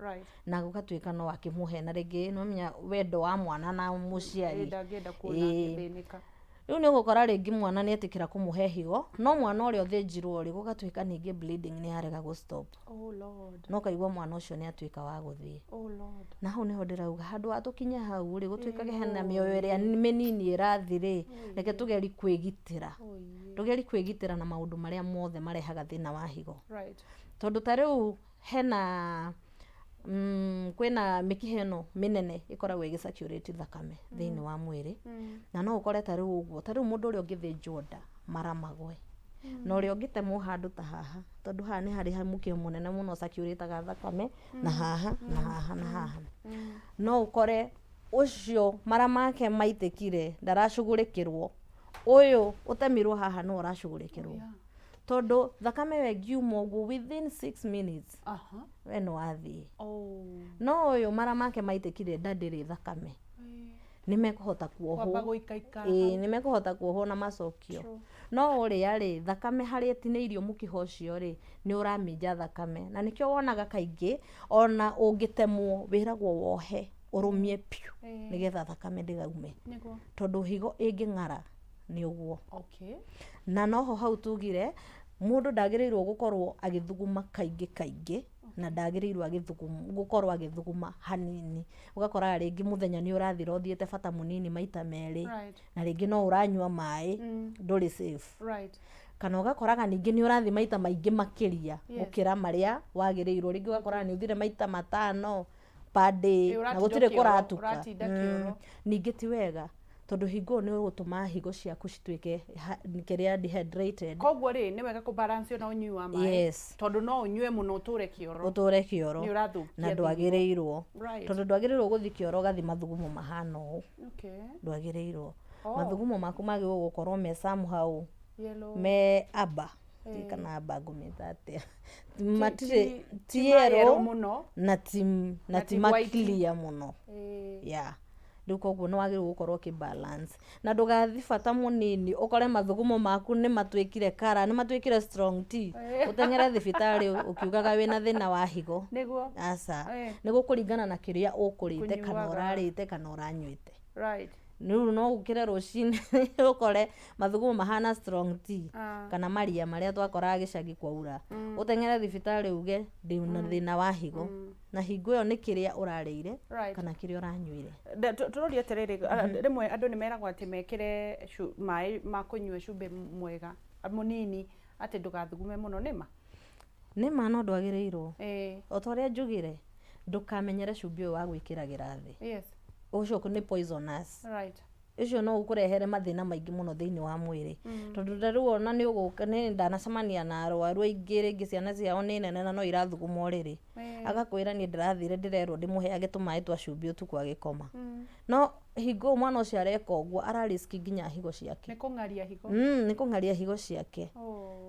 na gũgatuĩka no akĩmũhe, na rĩngĩ nĩwamenya wendo wa mwana na mũciari. Ĩ, ndangĩenda kuona akĩthĩnĩka. Rĩu nĩ ũgũkora rĩngĩ mwana nĩ etĩkĩra kũmũhe higo, no mwana ũrĩa ũthĩnjirwo rĩ, gũgatuĩka ningĩ bleeding nĩ yarega gũ stop. Oh Lord. No kaigua mwana ũcio nĩ atuĩka wa gũthiĩ. Oh Lord. Na hau nĩho ndĩrauga handũ ha tũkinye hau rĩ, gũtuĩkage hena mĩoyo ĩrĩa mĩnini ĩrathi rĩ, reke tũgeri kwĩgitĩra, tũgeri kwĩgitĩra na maũndũ marĩa mothe marehaga thĩna wa higo. Tondũ ta rĩu hena kwĩna mĩkiha ĩno mĩnene ĩkoragwo ĩgĩ thakame thĩinĩ wa mwĩrĩ, na no ũkore ta rĩu ũguo, ta rĩu mũndũ ũrĩa ũngĩthĩnjwo nda mara magwe, na ũrĩa ũngĩtemwo handũ ta haha, tondũ haha nĩ harĩ mũkiha mũnene mũno ũcirculataga thakame, na haha na haha na haha, no ũkore ũcio mara make maitĩkire ndaracugurĩkĩrwo, ũyũ ũtemirwo haha no ũracugurĩkĩrwo, tondũ thakame ĩyo ĩngiuma ũguo within 6 minutes we nĩ wathiĩ. No ũyũ mara make maitĩkire nda ndĩrĩ thakame, nĩ mekũhota Kwamba kuohwo. gũikaikara. Ĩĩ, nĩ mekũhota kuohwo na macokio. No ũrĩa rĩ, thakame harĩa ĩtinĩirio mũkiha ũcio rĩ, nĩ ũraminja thakame, na nĩkĩo wonaga kaingĩ ona ũngĩtemwo wĩragwo wohe ũrũmie piũ, nĩgetha thakame ndĩgaume, tondũ higo ĩngĩng'ara nĩ ũguo. Na noho hau tugire mũndũ ndagĩrĩirwo gũkorwo agĩthuguma kaingĩ kaingĩ, na ndagĩrĩirwo gũkorwo agĩthuguma hanini. Ũgakoraga rĩngĩ mũthenya nĩ ũrathira ũthiĩte bata mũnini maita merĩ, na rĩngĩ no ũranyua maĩ, ndũrĩ safe. Kana ũgakoraga ningĩ nĩ ũrathiĩ maita maingĩ makĩria gũkĩra marĩa wagĩrĩirwo. Rĩngĩ ũgakoraga nĩ ũthire maita 5 per day, Ĩ, na ũratinda gũtirĩ kĩoro, kũratuka. ũratinda kĩoro. Ningĩ ti wega, tondũ hingo ĩyo nĩ ũgũtũma higo ciaku cituĩke kĩrĩa dehydrated. Koguo rĩ, nĩ wega kũbalance na ũnyui wa maĩ? Yes. Tondũ no ũnyue mũno ũtũre kĩoro. Ũtũre kĩoro. Nĩ ũrathũkia Na thigo. ndwagĩrĩirwo, tondũ ndwagĩrĩirwo gũthiĩ kĩoro ũgathiĩ mathugumo mahana ũũ. Ndwagĩrĩirwo. Mathugumo maku magĩrĩirwo gũkorwo me somehow Yellow. me aba kana aba ngũmĩta atĩa, matirĩ ti ti ma yellow yellow mũno. Na ti Na na ti ti white. makilia mũno. Yeah, Rĩu koguo nĩ wagĩrĩirwo gũkorwo ũkĩ balance na ndũgathi bata mũnini ũkore mathugumo maku nĩ matuĩkire kara, nĩ matuĩkire strong tea, ũteng'ere thibitarĩ ũkiugaga wĩna thĩna wa higo. Nĩguo. Aca, nĩ gũkũringana na kĩrĩa ũkũrĩte kana Kũnyuaga. Ũrarĩte kana ũranyuĩte. Rĩu no ũkĩre rũcinĩ ũkore mathugumo mahana strong tea kana maria marĩa twakoraga gĩcagi kwaura, ũteng'ere thibitarĩ uge ndĩna thĩna wa higo, na hingo ĩyo nĩ kĩrĩa ũrarĩire kana kĩrĩa ũranyuire. Tũroria atĩrĩrĩ, rĩmwe andũ nĩ meragwo atĩ mekĩre maĩ ma kũnyua cumbĩ mwega mũnini, atĩ ndũgathugume mũno, nĩma? Nĩ ma, no ndwagĩrĩirwo. O ta ũrĩa njugire, ndũkamenyere cumbĩ ũyũ wa gwĩkĩragĩra thĩ. Ũcio nĩ poisonous. Ũcio no ũkũrehere mathĩna maingĩ mũno thĩinĩ wa mwĩrĩ, tondũ ta rĩu ona nĩ ũgũka, nĩ ndanacemania na arwaru aingĩ, rĩngĩ ciana ciao nĩ nene na no irathuguma ũrĩrĩ, agakwĩra, "Niĩ ndĩrathire ndĩrerwo ndĩmũheage tũmaĩ twa cumbĩ ũtukũ agĩkoma." No hingo ĩyo mwana ũcio areka ũguo, arariski nginya higo ciake. Nĩ kũng'aria higo. Nĩ kũng'aria higo ciake,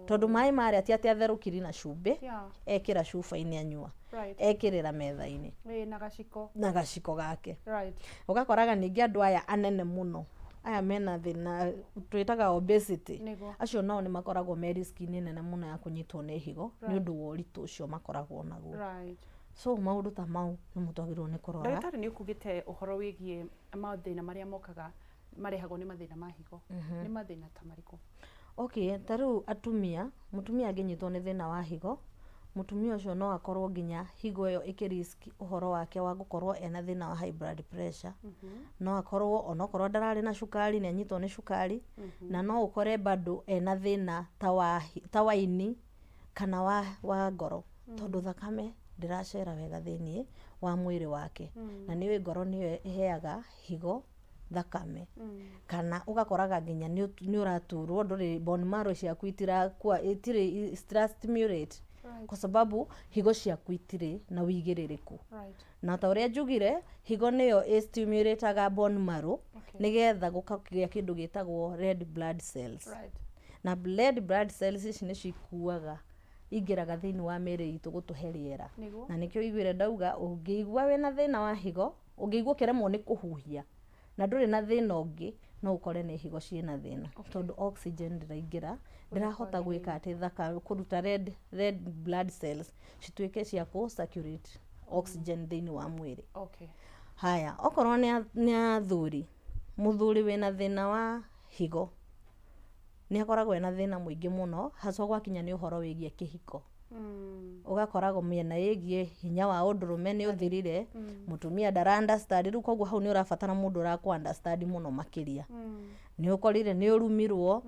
tondũ maĩ marĩa ti atĩ atherũkiri na cumbĩ, ekĩra cuba-inĩ anyua, ekĩrĩra metha-inĩ Na gaciko. Na gaciko gake. Ũgakoraga ningĩ andũ aya anene mũno, aya mena thĩna twĩtaga obesity, acio nao nĩ makoragwo me risk-inĩ nene mũno ya kũnyitwo nĩ higo nĩ ũndũ wa ũritũ ũcio makoragwo naguo. So maũndũ ta mau nĩmo twagĩrĩirwo nĩ kũrora. Ndagĩtarĩ, nĩ ũkugĩte ũhoro wĩgiĩ mathĩna marĩa mokaga marehagwo nĩ mathĩna ma higo. Nĩ mathĩna ta marĩkũ? Okay, ta rĩu atumia, mũtumia angĩnyitwo nĩ thĩna wa higo, mũtumia ũcio no akorwo nginya higo ĩyo ĩkĩriski ũhoro wake wa gũkorwo ena thĩna wa high blood pressure. No akorwo onokorwo ndararĩ na cukari, nĩ anyitwo nĩ cukari, na no ũkore bado ena thĩna ta wa ini kana wa ngoro, tondũ thakame ndĩracera wega thĩiniĩ wa mwĩrĩ wake, na nĩũĩ ngoro nĩyo ĩheaga higo thakame. Kana ũgakoraga nginya nĩ ũraturwo, ndũrĩ bone marrow ciaku itirakua, itirĩ citira stimulate, kwa sababu higo ciaku itirĩ na wĩigĩrĩrĩku. Na ta ũrĩa njugire, higo nĩyo ĩstimulataga bone marrow nĩgetha gũkagĩa kĩndũ gĩtagwo red blood cells. Na red blood cells ici nĩcio ikuaga, ingĩraga thĩinĩ wa mĩĩrĩ itũ gũtũhe rĩera. Na nĩkĩo ũiguire ndauga, ũngĩigua wĩna thĩna wa higo, ũngĩigua ũkĩremwo nĩ kũhuhia na ndũrĩ na thĩna ũngĩ, no ũkore nĩ higo ciĩna thĩna, tondũ oxygen ndĩraingĩra, ndĩrahota gwĩka atĩ kũruta red blood cells cituĩke cia kũ circulate oxygen thĩinĩ wa mwĩrĩ. Haya, okorwo nĩ athuri, mũthuri wĩna thĩna wa higo nĩ akoragwo ena thĩna mũingĩ mũno, haswa gwakinya nĩ ũhoro wĩgiĩ kĩhiko. Ũgakoragwo mĩena ĩgiĩ hinya wa ũndũrũme nĩ ũthirire, mũtumia ndara understand. Rĩu koguo hau nĩ ũrabatara mũndũ ũrakũ understand mũno makĩria. Nĩ ũkorire nĩ ũrumirwo,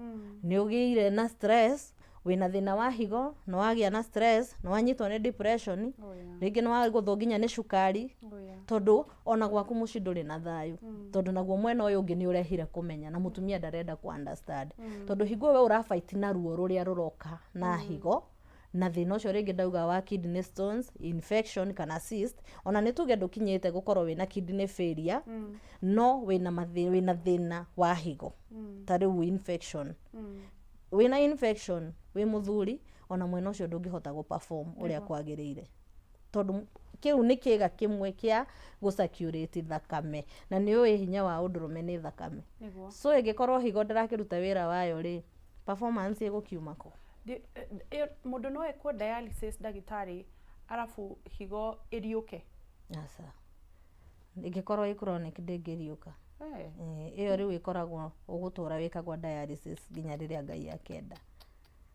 nĩ ũgĩire na stress, wĩna thĩna wa higo, nĩ wagĩa na stress, nĩ wanyitwo nĩ depression, rĩngĩ nĩ wagũthwo nginya nĩ cukari, tondũ ona gwaku mũciĩ ndũrĩ na thayũ, tondũ naguo mwena ũyũ ũngĩ nĩ ũrehire kũmenya na mũtumia ndarenda kũ understand, tondũ hingo we ũrafight na ruo rũrĩa rũroka na higo na thĩna ũcio rĩngĩ ndauga wa kidney stones, infection kana cyst. Ona nĩ tuge ndũkinyĩte gũkorwo wĩna kidney failure, no wĩna thĩna wa higo, ta rĩu infection, wĩna infection wĩ mũthuri, ona mwena ũcio ndũngĩhota gũ perform ũrĩa kwagĩrĩire, tondũ kĩu nĩ kĩga kĩmwe kĩa gũ circulate thakame, na nĩ ũĩ hinya wa ũndũrũme nĩ thakame. So ĩngĩkorwo higo ndĩrakĩruta wĩra wayo rĩ, performance ĩgũkiuma kũ? Mũndũ no ekwo dialysis, ndagĩtarĩ, arabu higo ĩriũke? Aca, ĩngĩkorwo ĩ chronic ndĩngĩriũka. Ĩyo rĩu ĩkoragwo ũgũtũra wĩkagwo dialysis nginya rĩrĩa Ngai akenda.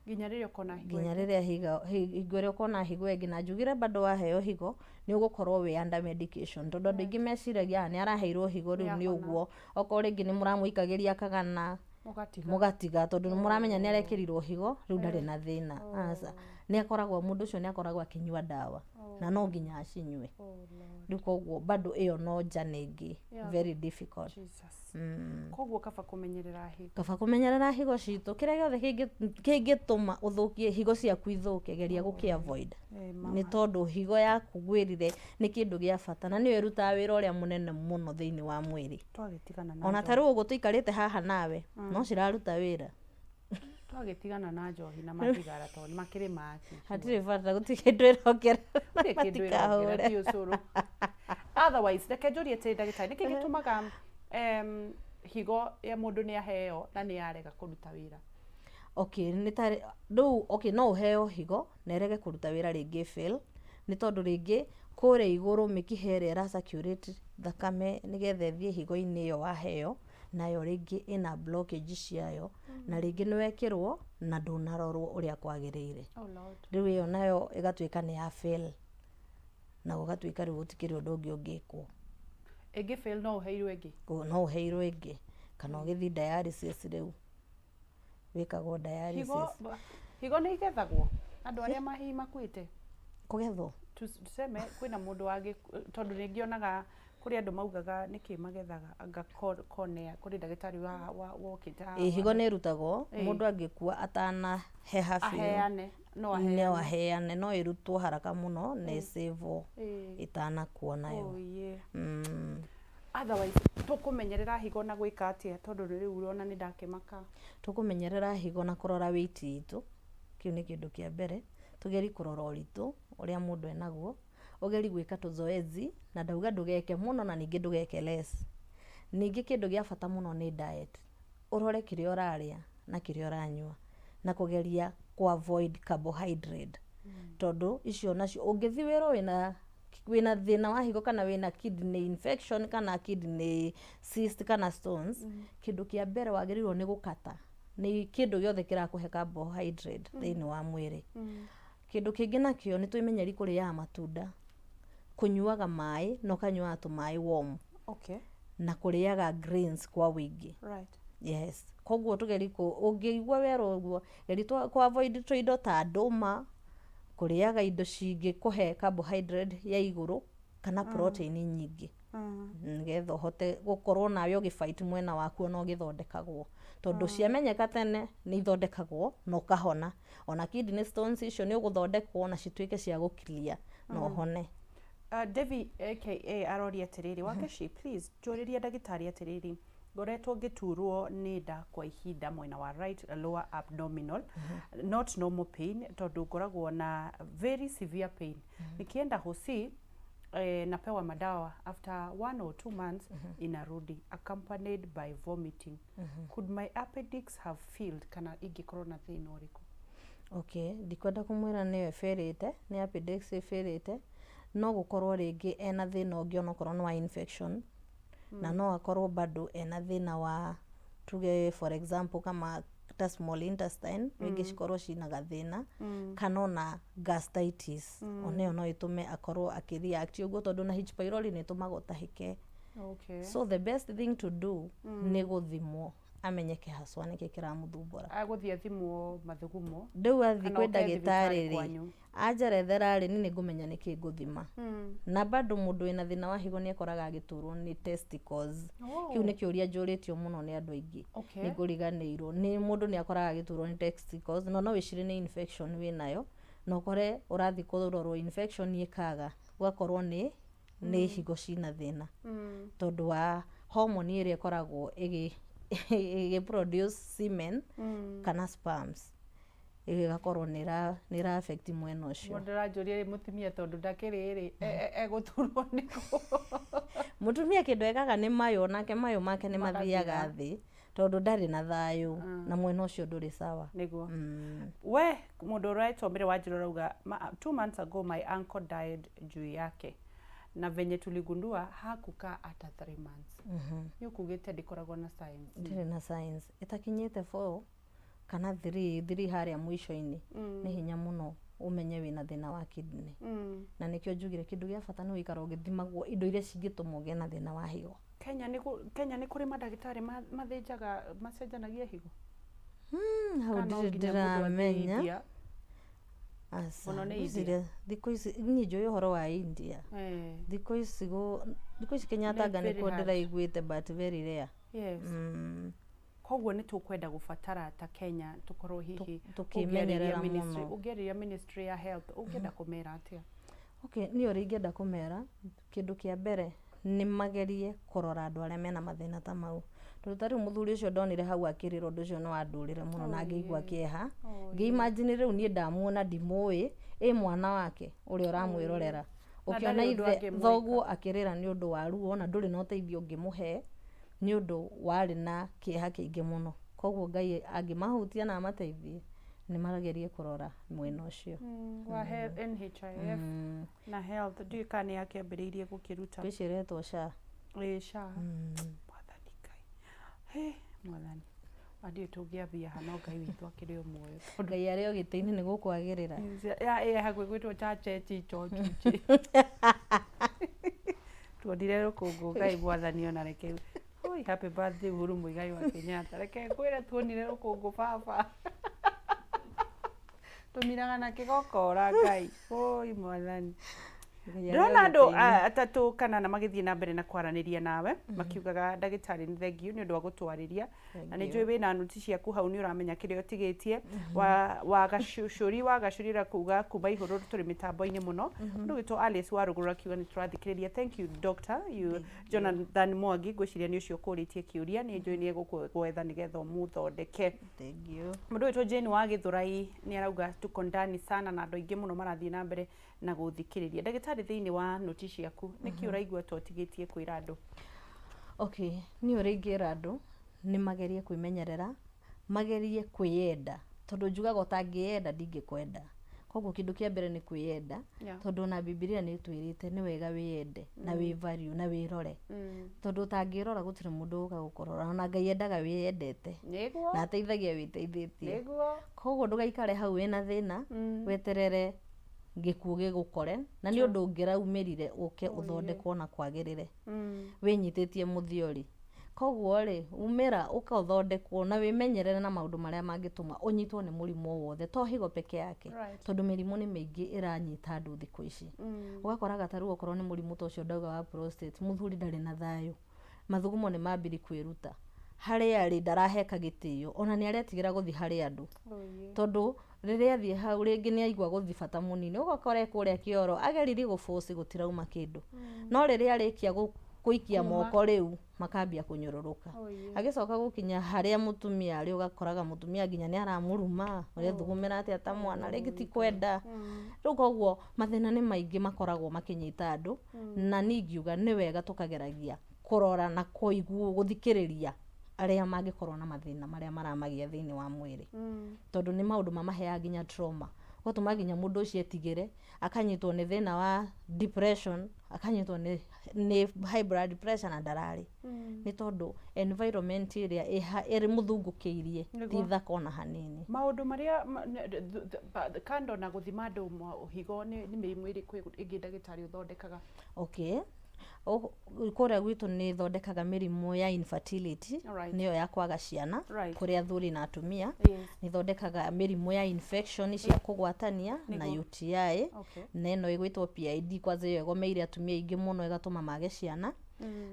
Nginya rĩrĩa ũkona higo nginya ĩngĩ. Rĩrĩa hingo ĩrĩa ũkona higo ĩngĩ. Na njugire bado waheo higo nĩ ũgũkorwo wĩ under medication, tondũ andũ aingĩ meciragia, "Ah, nĩ araheirwo higo, rĩu nĩ Nĩahona." ũguo." Okorwo rĩngĩ nĩ mũramũikagĩria kagana, mũgatiga, mũgatiga, tondũ nĩ mũramenya nĩ arekĩrirwo higo, rĩu ndarĩ na thĩna. Aca, nĩ akoragwo, mũndũ ũcio nĩ akoragwo akĩnyua ndawa na no nginya acinyue. Oh Lord. Rĩu koguo bado ĩyo no journey ĩngĩ very difficult. Jesus. Koguo kaba kũmenyerera higo. Kaba kũmenyerera higo citũ. Kĩrĩa gĩothe kĩngĩtũma ũthũkie higo ciaku ithũke, geria gũkĩ avoid, Mama. nĩ tondũ higo yaku ngwĩrire nĩ kĩndũ gĩa bata na nĩyo ĩrutaga wĩra ũrĩa mũnene mũno thĩinĩ wa mwĩrĩ. Twagĩtigana na Ona ta rĩu ũguo tũikarĩte haha nawe, no ciraruta wĩra. Twagĩtigana na njohi na mathigara, tondũ nĩ makĩrĩ maki. Hatirĩ bata, gũtirĩ kĩndũ ĩrongerera. Gũtirĩ kĩndũ ĩrongerera, matikahũre. ti ũcũrũ. Otherwise, reke njũrie atĩrĩ, ndagĩtarĩ, nĩkĩ gĩtũmaga Higo ya mũndũ nĩ aheo na nĩ yarega kũruta wĩra? Okay, nĩ ta rĩu, okay, no ũheo higo na ĩrege kũruta wĩra rĩngĩ, fail, nĩ tondũ rĩngĩ kũrĩa igũrũ mĩkiha ĩrĩa ĩra circulate thakame nĩgetha ĩthiĩ higo-inĩ ĩyo waheo nayo rĩngĩ ĩna blockage ciayo, na rĩngĩ nĩ wekĩrwo na ndũnarorwo ũrĩa kwagĩrĩire. Oh Lord. Rĩu ĩyo nayo ĩgatuĩka nĩ ya fail na gũgatuĩka rĩu gũtikĩrĩ ũndũ ũngĩ ũngĩkwo. Ĩngĩ fail no ũheirwo ĩngĩ? No ũheirwo ĩngĩ kana ũgĩthiĩ dialysis, rĩu wĩkagwo dialysis. Higo nĩ igethagwo andũ arĩa mahihi makuĩte? Kũgethwo? Tuseme kwĩna mũndũ wangĩ, tondũ rĩngĩ onaga kũrĩ andũ maugaga nĩkĩ magethaga anga cornea, kũrĩ ndagĩtarĩ wokĩte haha. Ĩ, higo nĩ ĩrutagwo. Ĩĩ. Mũndũ angĩkua atanaheha biũ. Aheane, no No aheane? aheane, no ĩrutwo haraka mũno na ĩcĩvwo ĩtanakua nayo. Oh, yeah. Otherwise tũkũmenyerera higo na gwĩka atĩa? Tondũ rĩu ũrona nĩ ndakĩmaka. Tũkũmenyerera higo na kũrora weight itũ, kĩu nĩ kĩndũ kĩa mbere. Tũgeri kũrora ũritũ ũrĩa mũndũ enaguo, ũgeri gwĩka tũzoezi, na ndauga ndũgeke mũno na ningĩ ndũgeke less. Ningĩ kĩndũ gĩa bata mũno nĩ diet, ũrore kĩrĩa ũrarĩa na kĩrĩa ũranyua na kũgeria ku avoid carbohydrate, tondũ icio nacio ũngĩthiĩ wĩrwo wĩna thĩna wa higo kana wĩna kidney infection kana kidney cyst kana stones, kĩndũ kĩa mbere wagĩrĩirwo nĩ gũkata nĩ kĩndũ gĩothe kĩrakũhe carbohydrate thĩinĩ wa mwĩrĩ. Kĩndũ kĩngĩ nakĩo nĩ twĩmenyeri kũrĩaga matunda, kũnyuaga maĩ na ũkanyuaga tũmaĩ warm, na kũrĩaga greens kwa wĩingĩ. Yes, koguo tũgeri kũ ũngĩigua werwo ũguo, geri kũ avoid tũindo ta ndũma, kũrĩaga indo cingĩkũhe carbohydrate ya igũrũ kana protein nyingĩ, nĩgetha ũhote gũkorwo nawe ũgĩfight mwena waku ona ũgĩthondekagwo, tondũ ciamenyeka tene nĩ ithondekagwo na ũkahona. Ona kidney stones icio nĩ ũgũthondekwo na cituĩke cia gũclear na ũhone. Devi aka aroria atĩrĩrĩ, "Wangeshi, please njũrĩria ndagĩtarĩ atĩrĩrĩ, ngoretwo ngĩturwo nĩ nda kwa ihinda mwena wa right lower abdominal, not normal pain, tondũ ngoragwo na very severe pain. Nikienda hosi napewa madawa, after 1 or 2 months inarudi accompanied by vomiting. Could my appendix have failed kana ingĩkorwo na thĩna ũrĩkũ?" Okay, ndikwenda kũmwĩra nĩyo ĩbĩrĩte, nĩ appendix ĩbĩrĩte. No gũkorwo rĩngĩ ena thĩna ũngĩ, onokorwo nĩ wa infection, na no akorwo bado ena thĩna wa, tuge for example, kama ta small intestine rĩngĩ cikorwo cina gathĩna, kana ona gastritis, ona ĩyo no ĩtũme akorwo akĩreact ũguo, tondũ na H pylori nĩ ĩtũmaga ũtahĩke. So the best thing to do nĩ gũthimwo amenyeke haswa nĩkĩ kĩramũthumbũra. Agũthiĩ athimwo mathugumo? Rĩu athiĩ Kana kwĩ ũke ndagĩtarĩ thibitarĩ rĩ, kwanyu. Anjerethera rĩ, niĩ nĩngũmenya nĩkĩ ngũthima. Na bado mũndũ wĩna thĩna wa higo nĩ ekoraga agĩturwo nĩ testicles. Kĩu nĩ kĩũria njũrĩtio mũno nĩ andũ aingĩ. Nĩ ngũriganĩirwo nĩ mũndũ nĩ akoraga agĩturwo nĩ testicles, no wĩcirie nĩ infection wĩnayo, na ũkore ũrathiĩ kũrorwo infection ĩkaga, gũgakorwo nĩ higo cina thĩna, tondũ wa hormone ĩrĩa ĩkoragwo ĩgĩ produce semen kana sperms, ĩgakorwo nĩ ĩra affect mwena ũcio. Mũndũ aranjũria rĩ, mũtumia tondũ ndakĩrĩ rĩ, egũturwo nĩkũ? Mũtumia kĩndũ ekaga nĩ mayũ, nake mayũ make nĩ mathiaga thĩ, tondũ ndarĩ na thayũ na mwena ũcio ndũrĩ sawa. Nĩguo. We mũndũ ũretwo Mĩrĩ Wanjirũ arauga, "2 months ago my uncle died juu yake, na venye tuligundua hakukaa hata 3 months." Nĩ ũkugĩte ndĩkoragwo na signs? Ndĩrĩ na signs. Ĩtakinyĩte 4 kana 3 3 harĩa mũico-inĩ, nĩ hinya mũno ũmenye wĩna thĩna wa kidney. Na nĩkĩo njugire kĩndũ gĩa bata nĩ gũikara ũgĩthimagwo indo iria cingĩtũma ũgĩe na thĩna wa higo. Kenya nĩ kũrĩ mandagĩtarĩ mathĩnjaga, macenjanagia higo? Hau Kana no ndirĩ nginya mũndũ athiĩ ndĩramenya. India? Aca. Mũno nĩ Ngwĩciria thikũ ici niĩ njũĩ ũhoro wa India. Thikũ ici Kenyatta anga Nĩ very nĩkuo hard. ndĩraiguĩte, but very rare. Koguo nĩ tũkwenda gũbatara ta Kenya tũkorwo hihi Tũkĩmenyerera ũngĩarĩria ministry mũno. Ũngĩarĩria ministry ya health, ũngĩenda kũmera atĩa? Okay, niĩ ũrĩa ingĩenda kũmera, kĩndũ kĩa mbere nĩ magerie kũrora andũ arĩa mena mathĩna ta mau, tondũ ta rĩu mũthuri ũcio ndonire hau akĩrĩra, ũndũ ũcio nĩ wandũrire mũno na ngĩigua kĩeha. Ngĩimagine rĩu niĩ ndamuona ndimũĩ, ĩ mwana wake ũrĩa ũramwĩrorera Na ũkĩona ndarĩ ũndũ ithe angĩmwĩka. Thoguo akĩrĩra nĩ ũndũ wa ruo na ndũrĩ na ũteithio ũngĩmũhe. Nĩ ũndũ warĩ na kĩeha kĩingĩ mũno. Koguo Ngai angĩmahutia na amateithie, nĩ magerie kũrora mwena ũcio. Wa NHIF na health, ndiũĩ kana nĩ yakĩambĩrĩirie gũkĩruta. Ngwĩciria ĩretwo SHA. Ĩĩ, SHA. Mwathani Ngai. Hĩ, Mwathani. Ndiũĩ tũngĩambia ha, no Ngai witũ akĩrĩ o muoyo. Tondũ Ngai arĩ o gĩtĩ-inĩ nĩ gũkwagĩrĩra. Ya ĩ hakuhĩ gwĩtwo chachechi chochuchi. Tuonire rũkũngũ. Ngai Mwathani ona reke. Oi, happy birthday Uhuru Muigai wa Kenyatta. Reke ngwĩre, tuonire rũkũngũ baba. Tũmiraga na kĩgokora Ngai. Oi Mwathani. Ngai arĩ o Ndĩrona andũ gĩtĩ-inĩ. atatũ kana na magĩthiĩ na mbere na kwaranĩria nawe, makiugaga ndagĩtarĩ nĩ thengiũ nĩ ũndũ wa gũtwarĩria, na nĩ njũĩ wĩna nuti ciaku hau, nĩ ũramenya kĩrĩa ũtigĩtie. Wa gacũcũri wa gacũri kuga kuma ihũrũ tũrĩ mĩtambo-inĩ mũno. Mũndũ ũgĩtwo Alice wa Rũgũrũ akiuga nĩ tũrathikĩrĩria, thank you doctor. You Jonathan Mwangi, ngwĩciria nĩ ũcio ũkũrĩtie kĩũria, nĩ njũĩ nĩ egũgwetha nĩgetha ũmũthondeke. Thank you. Mũndũ wĩtwo Jane wa Gĩthũrai nĩ arauga tuko ndani sana, na andũ aingĩ mũno marathiĩ na mbere na gũthikĩrĩria. Ndagĩtarĩ, thĩinĩ wa noti ciaku, nĩkĩ ũraigua ta ũtigĩtie kwĩra andũ? Okay, niĩ ũrĩa ingĩra andũ nĩ magerie kwĩmenyerera, magerie kwĩyenda, tondũ njugaga ũtangĩyenda ndingĩkwenda. Koguo kĩndũ kĩa mbere nĩ kwĩyenda, tondũ ona Bibilia nĩ ĩtwĩrĩte nĩ wega wĩyende na wĩ value na wĩrore, tondũ ũtangĩrora gũtirĩ mũndũ ũka gũkũrora. Ona Ngai endaga wĩyendete na ateithagia wĩteithĩtie. Koguo ndũgaikare hau wĩna thĩna, weterere gĩkuũ gĩgũkore, na nĩ ũndũ ũngĩraumĩrire ũke ũthondekwo na kwagĩrĩre wĩnyitĩtie mũthiori. Koguo rĩ, umĩra ũka ũthondekwo na wĩmenyerere na maũndũ marĩa mangĩtũma ũnyitwo nĩ mũrimũ o wothe, to higo peke yake, tondũ mĩrimũ nĩ mĩingĩ ĩranyita andũ thikũ ici. Ũgakoraga ta rĩu okorwo nĩ mũrimũ ta ũcio ndauga wa prostate, mũthuri ndarĩ na thayũ, mathugumo nĩ mambiri kwĩruta harĩa arĩ, ndaraheka gĩtĩo, ona nĩ aretigĩra gũthiĩ harĩ andũ, tondũ rĩrĩa athiĩ hau rĩngĩ nĩ aigua gũthiĩ bata mũnini, ũgakora e kũrĩa kĩoro ageririe gũbũci gũtirauma kĩndũ, no rĩrĩa arĩkia gũikia moko rĩu makambia kũnyũrũrũka. Agĩcoka gũkinya harĩa mũtumia arĩ, ũgakoraga mũtumia nginya nĩ aramũruma, ũrethugumĩra atĩa ta mwana, rĩngĩ ti kwenda rĩu. Koguo mathĩna nĩ maingĩ makoragwo makĩnyita andũ, na niĩ ingiuga nĩ wega tũkageragia kũrora na kũigua gũthikĩrĩria arĩa mangĩkorwo na mathĩna marĩa maramagia thĩinĩ wa mwĩrĩ, tondũ nĩ maũndũ mamaheaga nginya trauma, ũgatũma nginya mũndũ ũcio etigĩre, akanyitwo nĩ thĩna wa depression, akanyitwo nĩ high blood pressure na ndararĩ, nĩ tondũ environment ĩrĩa ĩrĩ mũthungũkĩirie ti thaka ona hanini. Maũndũ marĩa kando na gũthima andũ higo, nĩ mĩrimũ ĩrĩkũ ĩngĩ ndagĩtarĩ ũthondekaga? Okay, kũrĩa gwitũ nĩ thondekaga mĩrimũ ya infertility, nĩyo ya kwaga ciana, kũrĩ athuri na atumia. Nĩ thondekaga mĩrimũ ya infection cia kũgwatania na UTI, na ĩno ĩgwĩtwo PID, kwanza ĩyo ĩgomeire atumia aingĩ mũno ĩgatũma mage ciana.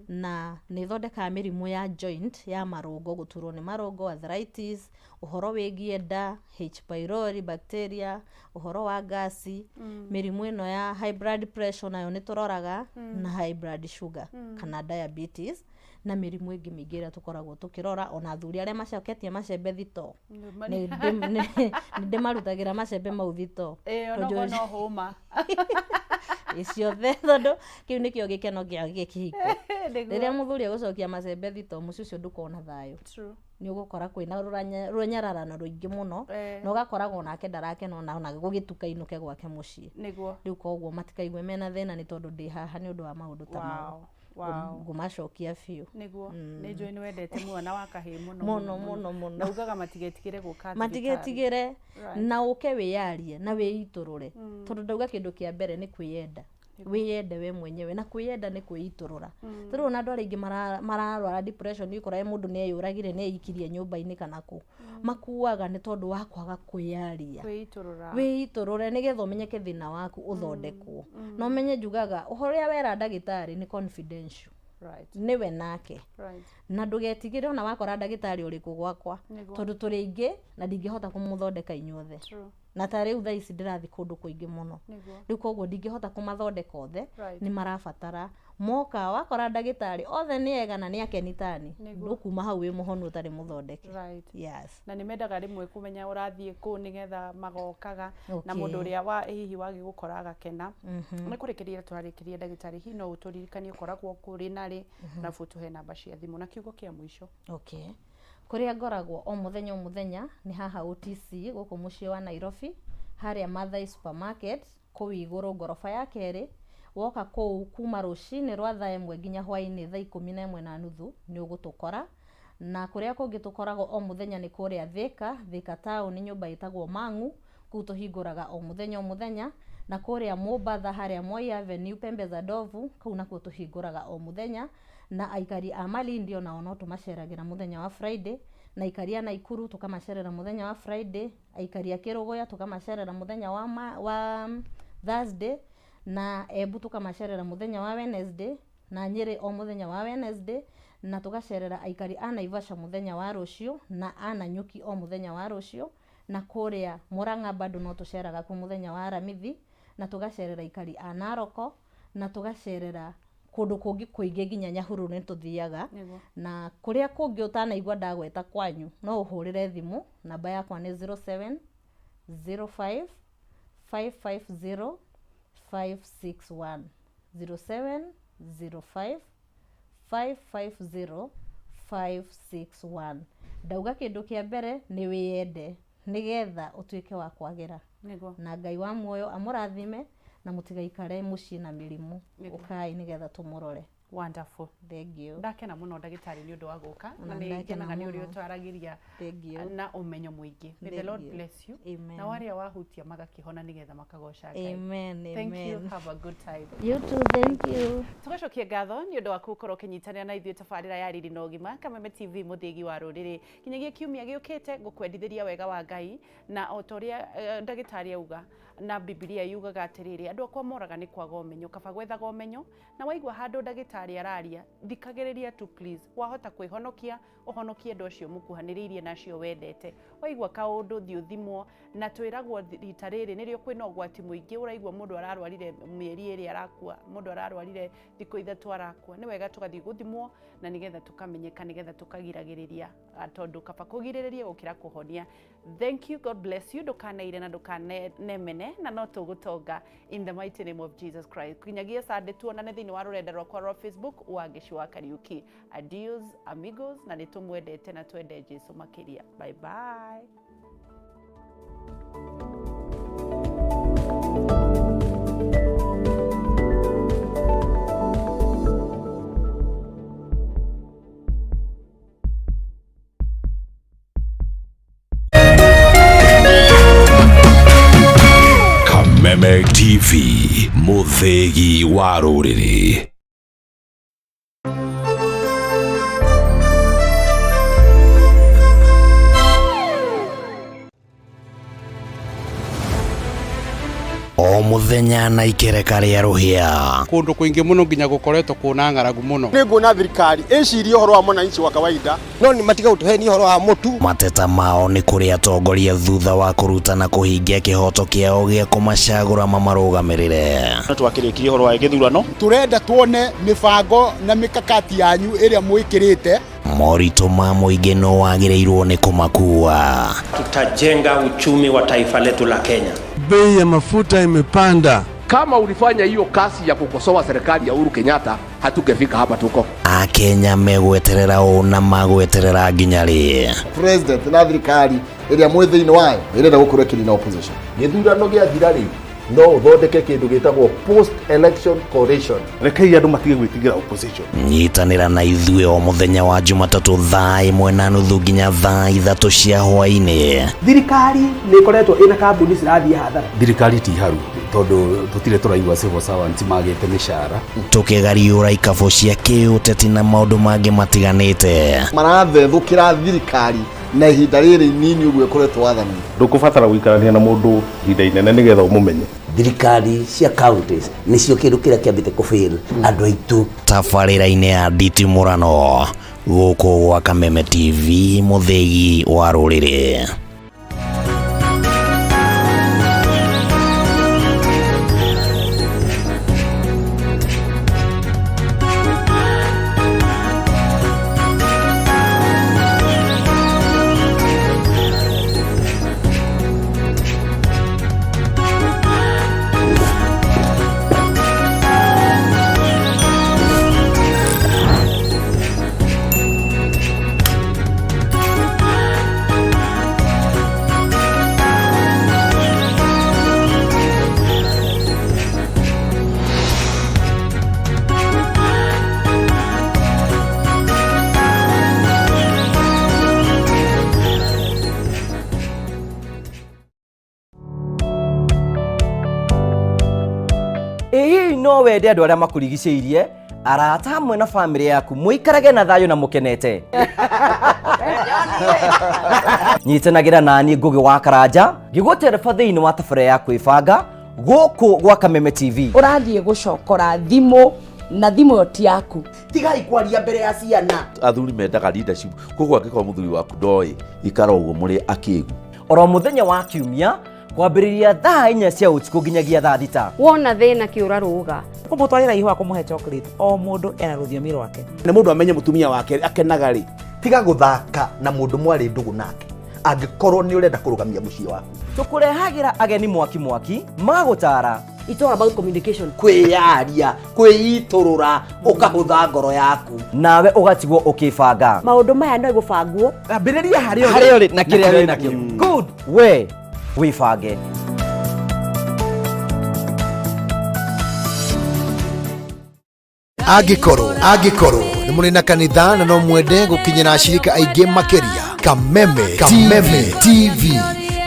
Na nĩ ĩthondekaga mĩrimũ ya joint, ya marũngo, gũturwo nĩ marũngo, arthritis, ũhoro wĩgiĩ nda, H pylori bacteria, ũhoro wa ngasi, mĩrimũ ĩno ya high blood pressure nayo nĩ tũroraga, na high blood sugar kana diabetes, na mĩrimũ ĩngĩ mĩingĩ ĩrĩa tũkoragwo tũkĩrora. Ona athuri arĩa macoketie macembe thito, nĩ ndĩmarutagĩra macembe mau thito. Ĩĩ, onokorwo no hũma. Ĩ ciothe, tondũ kĩu nĩkĩo gĩkeno kĩa kĩhiko. Rĩrĩa mũthuri egũcokia macembe thito, mũciĩ ũcio ndũkorwo na thayũ. Nĩ ũgũkora kwĩna rũnyararano rũingĩ mũno, na ũgakoraga onake ndarakena ona gũgĩtuka inũke gwake mũciĩ. Rĩu koguo matikaigue mena thĩna nĩ tondũ ndĩ haha nĩ ũndũ wa maũndũ ta mau. Ngũmacokia biũ. Nĩguo, nĩ njũĩ nĩ wendete mwana wa kahĩĩ mũno. Mũno mũno mũno. Na ugaga matigetigĩre gũka thibitarĩ. Matigetigĩre, na ũke wĩyarie na wĩitũrũre, tondũ ndauga kĩndũ kĩa mbere nĩ kwĩyenda. Wĩyende we mwenyewe, na kwĩyenda nĩ kwĩitũrũra. Tarĩu ona andũ arĩa aingĩ mararwara depression, nĩ ũkora mũndũ nĩ eyũragire, nĩ eikirie nyũmba-inĩ kana kũ, makuaga nĩ tondũ wa kwaga kwĩyaria. Kwĩitũrũra. Wĩitũrũre nĩgetha ũmenyeke thĩna waku, ũthondekwo. Na ũmenye njugaga ũhoro ũrĩa wera ndagĩtarĩ nĩ confidential, nĩwe nake, na ndũgetigĩre ona wakora ndagĩtarĩ ũrĩkũ gwakwa, tondũ tũrĩ aingĩ na ndingĩhota kũmũthondeka inyuothe. Na ta rĩu thaa ici ndĩrathiĩ kũndũ kũingĩ mũno. Rĩu koguo ndingĩhota kũmathondeka othe. Nĩ marabatara moka wakora ndagĩtarĩ othe nĩ ega na nĩ akeni tani. Ndũkuma hau wĩ mũhonu ũtarĩ mũthondeke. Yes. Na nĩ mendaga rĩmwe kũmenya ũrathiĩ kũ nĩgetha magokaga na mũndũ ũrĩa wa hihi wagĩgũkora agakena. Nĩ kũrĩkĩrĩria tũrarĩkĩria ndagĩtarĩ, hihi no ũtũririkanie ũkoragwo kũ rĩ na rĩ, arabu ũtũhe namba cia thimũ na kiugo kĩa mũico. Okay. Kũrĩa ngoragwo o mũthenya o mũthenya nĩ haha OTC gũkũ mũciĩ wa Nairobi, harĩa Mathai Supermarket, kũu igũrũ ngoroba ya kerĩ. Woka kũu kuma rũcinĩ rwa thaa 1 nginya hwainĩ thaa 11:30 nĩ ũgũtũkora. Na kũrĩa kũngĩ tũkoragwo o mũthenya nĩ kũrĩa Thika, Thika town, nyũmba ĩtagwo Mang'u, kũu tũhingũraga o mũthenya o mũthenya. Na kũrĩa Mombatha harĩa Moi Avenue, Pembe za Ndovu, kũu nakuo tũhingũraga o mũthenya. Na aikari a Malindi onao no tũmaceragĩra mũthenya wa Friday, na aikari a Naikuru tũkamacerera mũthenya wa Friday, aikari a Kĩrũgũya tũkamacerera mũthenya wa Thursday, na Embu tũkamacerera mũthenya wa Wednesday, na Nyĩrĩ o mũthenya wa Wednesday, na tũgacerera aikari a Naivasha mũthenya wa rũciũ, na a Nanyuki o mũthenya wa rũciũ, na kũrĩa Murang'a bado no tũceraga kuo mũthenya wa Aramithi, na tũgacerera aikari a Naroko, na tũgacerera kũndũ kũngĩ kũingĩ nginya Nyahururu nĩ tũthiaga. Na kũrĩa kũngĩ ũtanaigua ndagweta kwanyu no ũhũrĩre thimũ, namba yakwa nĩ 0705 550 561, 0705 550 561. Ndauga kĩndũ kĩa mbere nĩ wĩyende nĩgetha ũtuĩke wa kwagĩra. Na Ngai wa muoyo amũrathime na mũtigaikare mũciĩ na mĩrimũ. Ũkai nĩgetha tũmũrore. Wonderful. Thank you. Ndakena mũno ndagĩtarĩ nĩ ũndũ wa gũka, na Ona nĩ ndakena ngenaga nĩ ũrĩa mũno. ũtwaragĩria Thank you. na ũmenyo mũingĩ. May the Thank Lord you. bless you. Amen. Na warĩa wahutia magakĩhona nĩgetha makagoca Ngai. Amen. Thank you. Amen. Have a good time. You too, thank you. Tũgacokia ngatho nĩ ũndũ waku gũkorwo ũkĩnyitanĩra na ithuĩ tabarĩra ya Riri na Ũgima, Kameme TV, mũthĩgi wa rũrĩrĩ. Nginyagia kiumia gĩũkĩte ngũkwendithĩria wega wa Ngai, na o ta ũrĩa ndagĩtarĩ auga na Bibilia yugaga atĩrĩrĩ, andũ akwa moraga nĩ kwaga ũmenyo, kaba gwethaga ũmenyo, na waigua handũ ndagĩtarĩ araria, thikagĩrĩria tu please. Wahota kwĩhonokia, ũhonokie andũ acio mũkuhanĩrĩirie na acio wendete. Waigua kaũndũ thiĩ ũthimwo, na twĩragwo rita rĩrĩ nĩrĩo kwĩna ũgwati mũingĩ, ũraigua mũndũ ararwarire mĩeri 2 arakua, mũndũ ararwarire thikũ 3 arakua. Nĩ wega tũgathiĩ gũthimwo na nĩgetha tũkamenyeka, nĩgetha tũkagiragĩrĩria, tondũ kaba kũgirĩrĩria gũkĩra kũhonia. Thank you, God bless you. Ndũkaneire na ndũkanemene, na no tũgũtonga in the mighty name of Jesus Christ. Kinyagia Sunday tuonane thĩinĩ wa rũrenda rwakwa rwa Facebook, Wangeci wa Kariuki. Adios amigos, na nĩ tũmwendete na twende Jesu makĩria. Bye bye. Kameme TV, mũthĩgi wa rũrĩrĩ. O mũthenya na ikereka rĩa rũhĩa. Kũndũ kũingĩ mũno nginya gũkoretwo kwĩna ng'aragu mũno. Nĩ nguona thirikari ĩcirie ũhoro wa mwananchi wa kawaida, no nĩ matiga gũtũhenia ũhoro wa mũtu. Mateta mao nĩ kũrĩ atongoria thutha wa kũruta na kũhingia kĩhoto kĩao gĩa kũmacagũra mamarũgamĩrĩre. Twakĩrĩkirie ũhoro wa gĩthurano. Tũrenda tuone mĩbango na mĩkakati yanyu ĩrĩa mwĩkĩrĩte. Moritũ ma mũingĩ no wagĩrĩirwo nĩ kũmakua. Tutajenga uchumi wa taifa letu la Kenya. Bei ya mafuta imepanda. Kama ulifanya hiyo kazi ya kukosoa serikali ya Uhuru Kenyatta, hatungefika hapa tuko. Akenya megweterera ũ na magweterera nginya rĩ? President na thirikari ĩrĩa mwĩ thĩinĩ wayo ĩrenda gũkorwo ĩkĩnina opposition. Gĩthurano gĩathira rĩ, no ũthondeke kĩndũ gĩtagwo post election coalition. Rekei andũ matige gwĩtigĩra opposition. Nyitanĩra na ithuĩ o mũthenya wa Jumatatũ thaa 1:30 nginya thaa 3 cia hwainĩ. Thirikari nĩ ĩkoretwo ĩna kambuni cirathiĩ hathara. Thirikari ti haru tondũ tũtirĩ tũraigua civil servants magĩte mĩcara. Tũkĩgariũra ikabũ cia kĩũteti na maũndũ mangĩ matiganĩte. Marathethũkĩra thirikari na ihinda rĩrĩ inini ũguo ĩkoretwo wathani. Ndũkũbatara gũikarania na mũndũ ihinda inene nĩgetha ũmũmenye. Thirikari cia counties nĩcio kĩndũ kĩrĩa kĩambĩte kũfail andũ aitũ. Tabarĩra-inĩ ya nditimũrano gũkũ gwa Kameme TV, mũthĩgi wa rũrĩrĩ. Ĩ hihi no wende andũ arĩa makũrigicĩirie, arata hamwe na bamĩrĩ yaku mũikarage na thayũ na mũkenete? Nyitanagĩra nani Ngũgĩ wa Karanja ngĩgũtereba thĩinĩ wa tabarĩra ya kwĩbanga gũkũ gwa Kameme TV. Ũrathiĩ gũcokora thimũ na thimũ ĩyo ti yaku. Tigai kwaria mbere ya ciana. Athuri mendaga leadership, koguo angĩkorwo mũthuri waku ndoĩ, ikara ũguo mũrĩ akĩgu. Oro mũthenya wa kiumia kwambĩrĩria thaa 4 cia ũtukũ nginyagia thaa 6. Wona thĩna kĩũra rũga. Kũmũtwarĩra ihũa, kũmũhe chocolate, o mũndũ ena rũthiomi rwake. Nĩ mũndũ amenye mũtumia wake akenaga rĩ. Tiga gũthaka na mũndũ mwarĩ ndũgũ nake angĩkorwo nĩ ũrenda kũrũgamia mũciĩ waku. Tũkũrehagĩra ageni mwaki mwaki magũtara. It's all about communication. Kwĩyaria, kwĩitũrũra, ũkahũtha ngoro yaku. Nawe ũgatigwo ũkĩbanga. Maũndũ maya no gũbangwo. Ambĩrĩria harĩa ũrĩ. Harĩa ũrĩ na kĩrĩa wĩ nakĩo. Good. We wĩbange. Angĩkorwo nĩ mũrĩ na kanitha na no mwende gũkinyĩra ashirika aingĩ makĩria, Kameme TV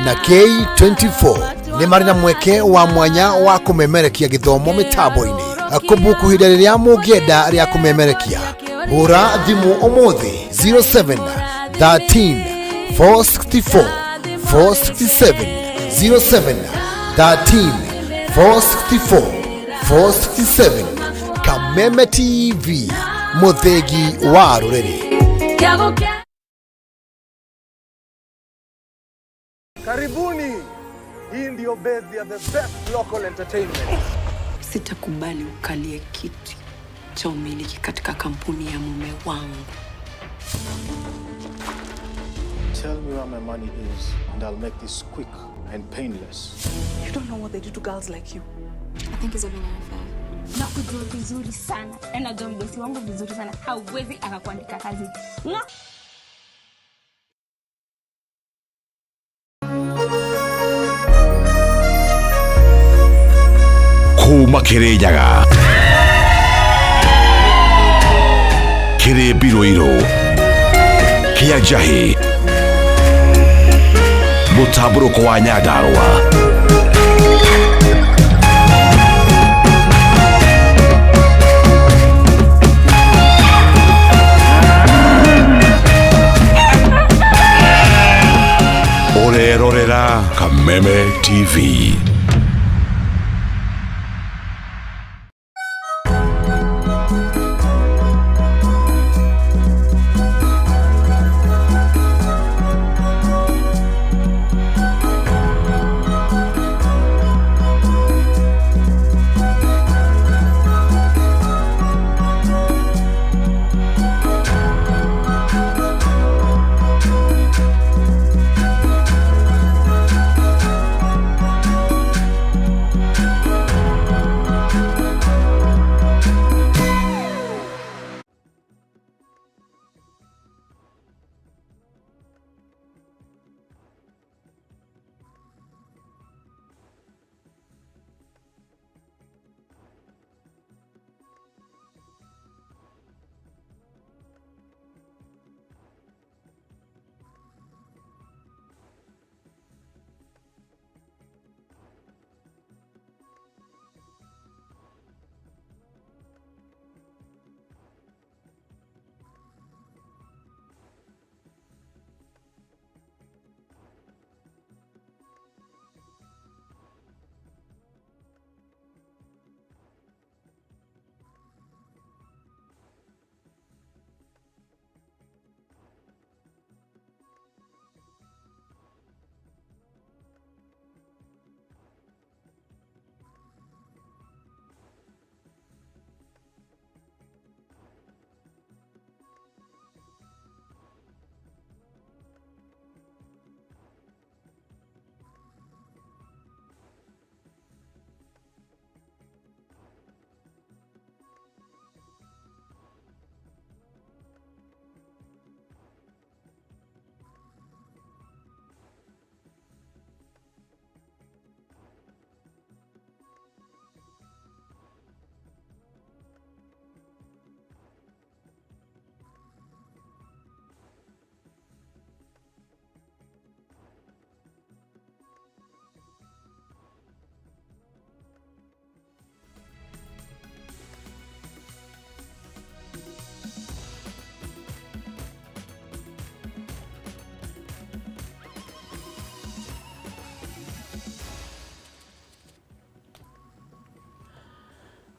na K24 nĩ marĩ na mweke wa mwanya wa kũmemerekia gĩthomo mĩtambo-inĩ. Kũbuku ihinda rĩrĩa mũngĩenda rĩa kũmemerekia, hũra thimũ ũmũthĩ 07 13 464 467, 07 13 464 467. Kameme TV, mũthĩgi wa rũrĩrĩ. Karibuni. Hii ndio base ya the best local entertainment. Sitakubali ukalie kiti cha umiliki katika kampuni ya mume wangu. Tell me where my money is and I'll make this quick and painless. You don't know what they do to girls like you. I think he's having an affair. Nakujua vizuri sana. Najua mdosi wangu vizuri sana, hauwezi akakuandika kazi. Nga! Kuma Kĩrĩnyaga, kĩrĩ mbirũirũ kĩa njahĩ, mũtambũrũko wa Nyandarũa. Ũrerorera Kameme TV.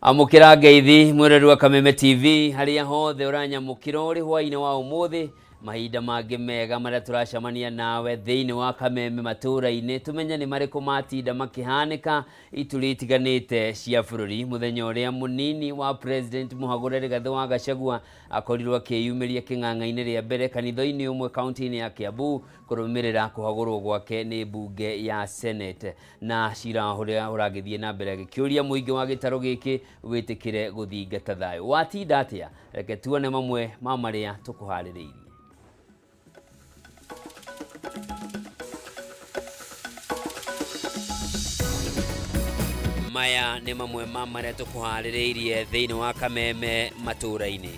Amũkĩra ngeithi mwĩrori wa Kameme TV harĩa hothe ũranyamũkĩra ũrĩ hwaĩ-inĩ wa ũmũthĩ, mahinda mangĩ mega marĩa tũracemania nawe thĩinĩ wa Kameme matũũra-inĩ, tũmenye nĩ marĩkũ matinda makĩhanĩka ituri itiganĩte cia bũrũri. Mũthenya ũrĩa mũnini wa President Mũhagũre Rigathĩ wa Gachagua akorirwo akĩyumĩria kĩng'ang'a-inĩ rĩa mbere kanitha-inĩ ũmwe kaunti-inĩ ya Kiambu kũrũmĩrĩra kũhagũrwo gwake nĩ mbunge ya Senate, na cira ũrĩa ũragĩthiĩ na mbere agĩkĩũria mũingĩ wa gĩtarũ gĩkĩ wĩtĩkĩre gũthingata thayũ. Watinda atĩa? Reke tuone mamwe ma marĩa tũkũharĩrĩirie. Maya nĩ mamwe ma marĩa tũkũharĩrĩirie thĩinĩ wa Kameme matũũra-inĩ.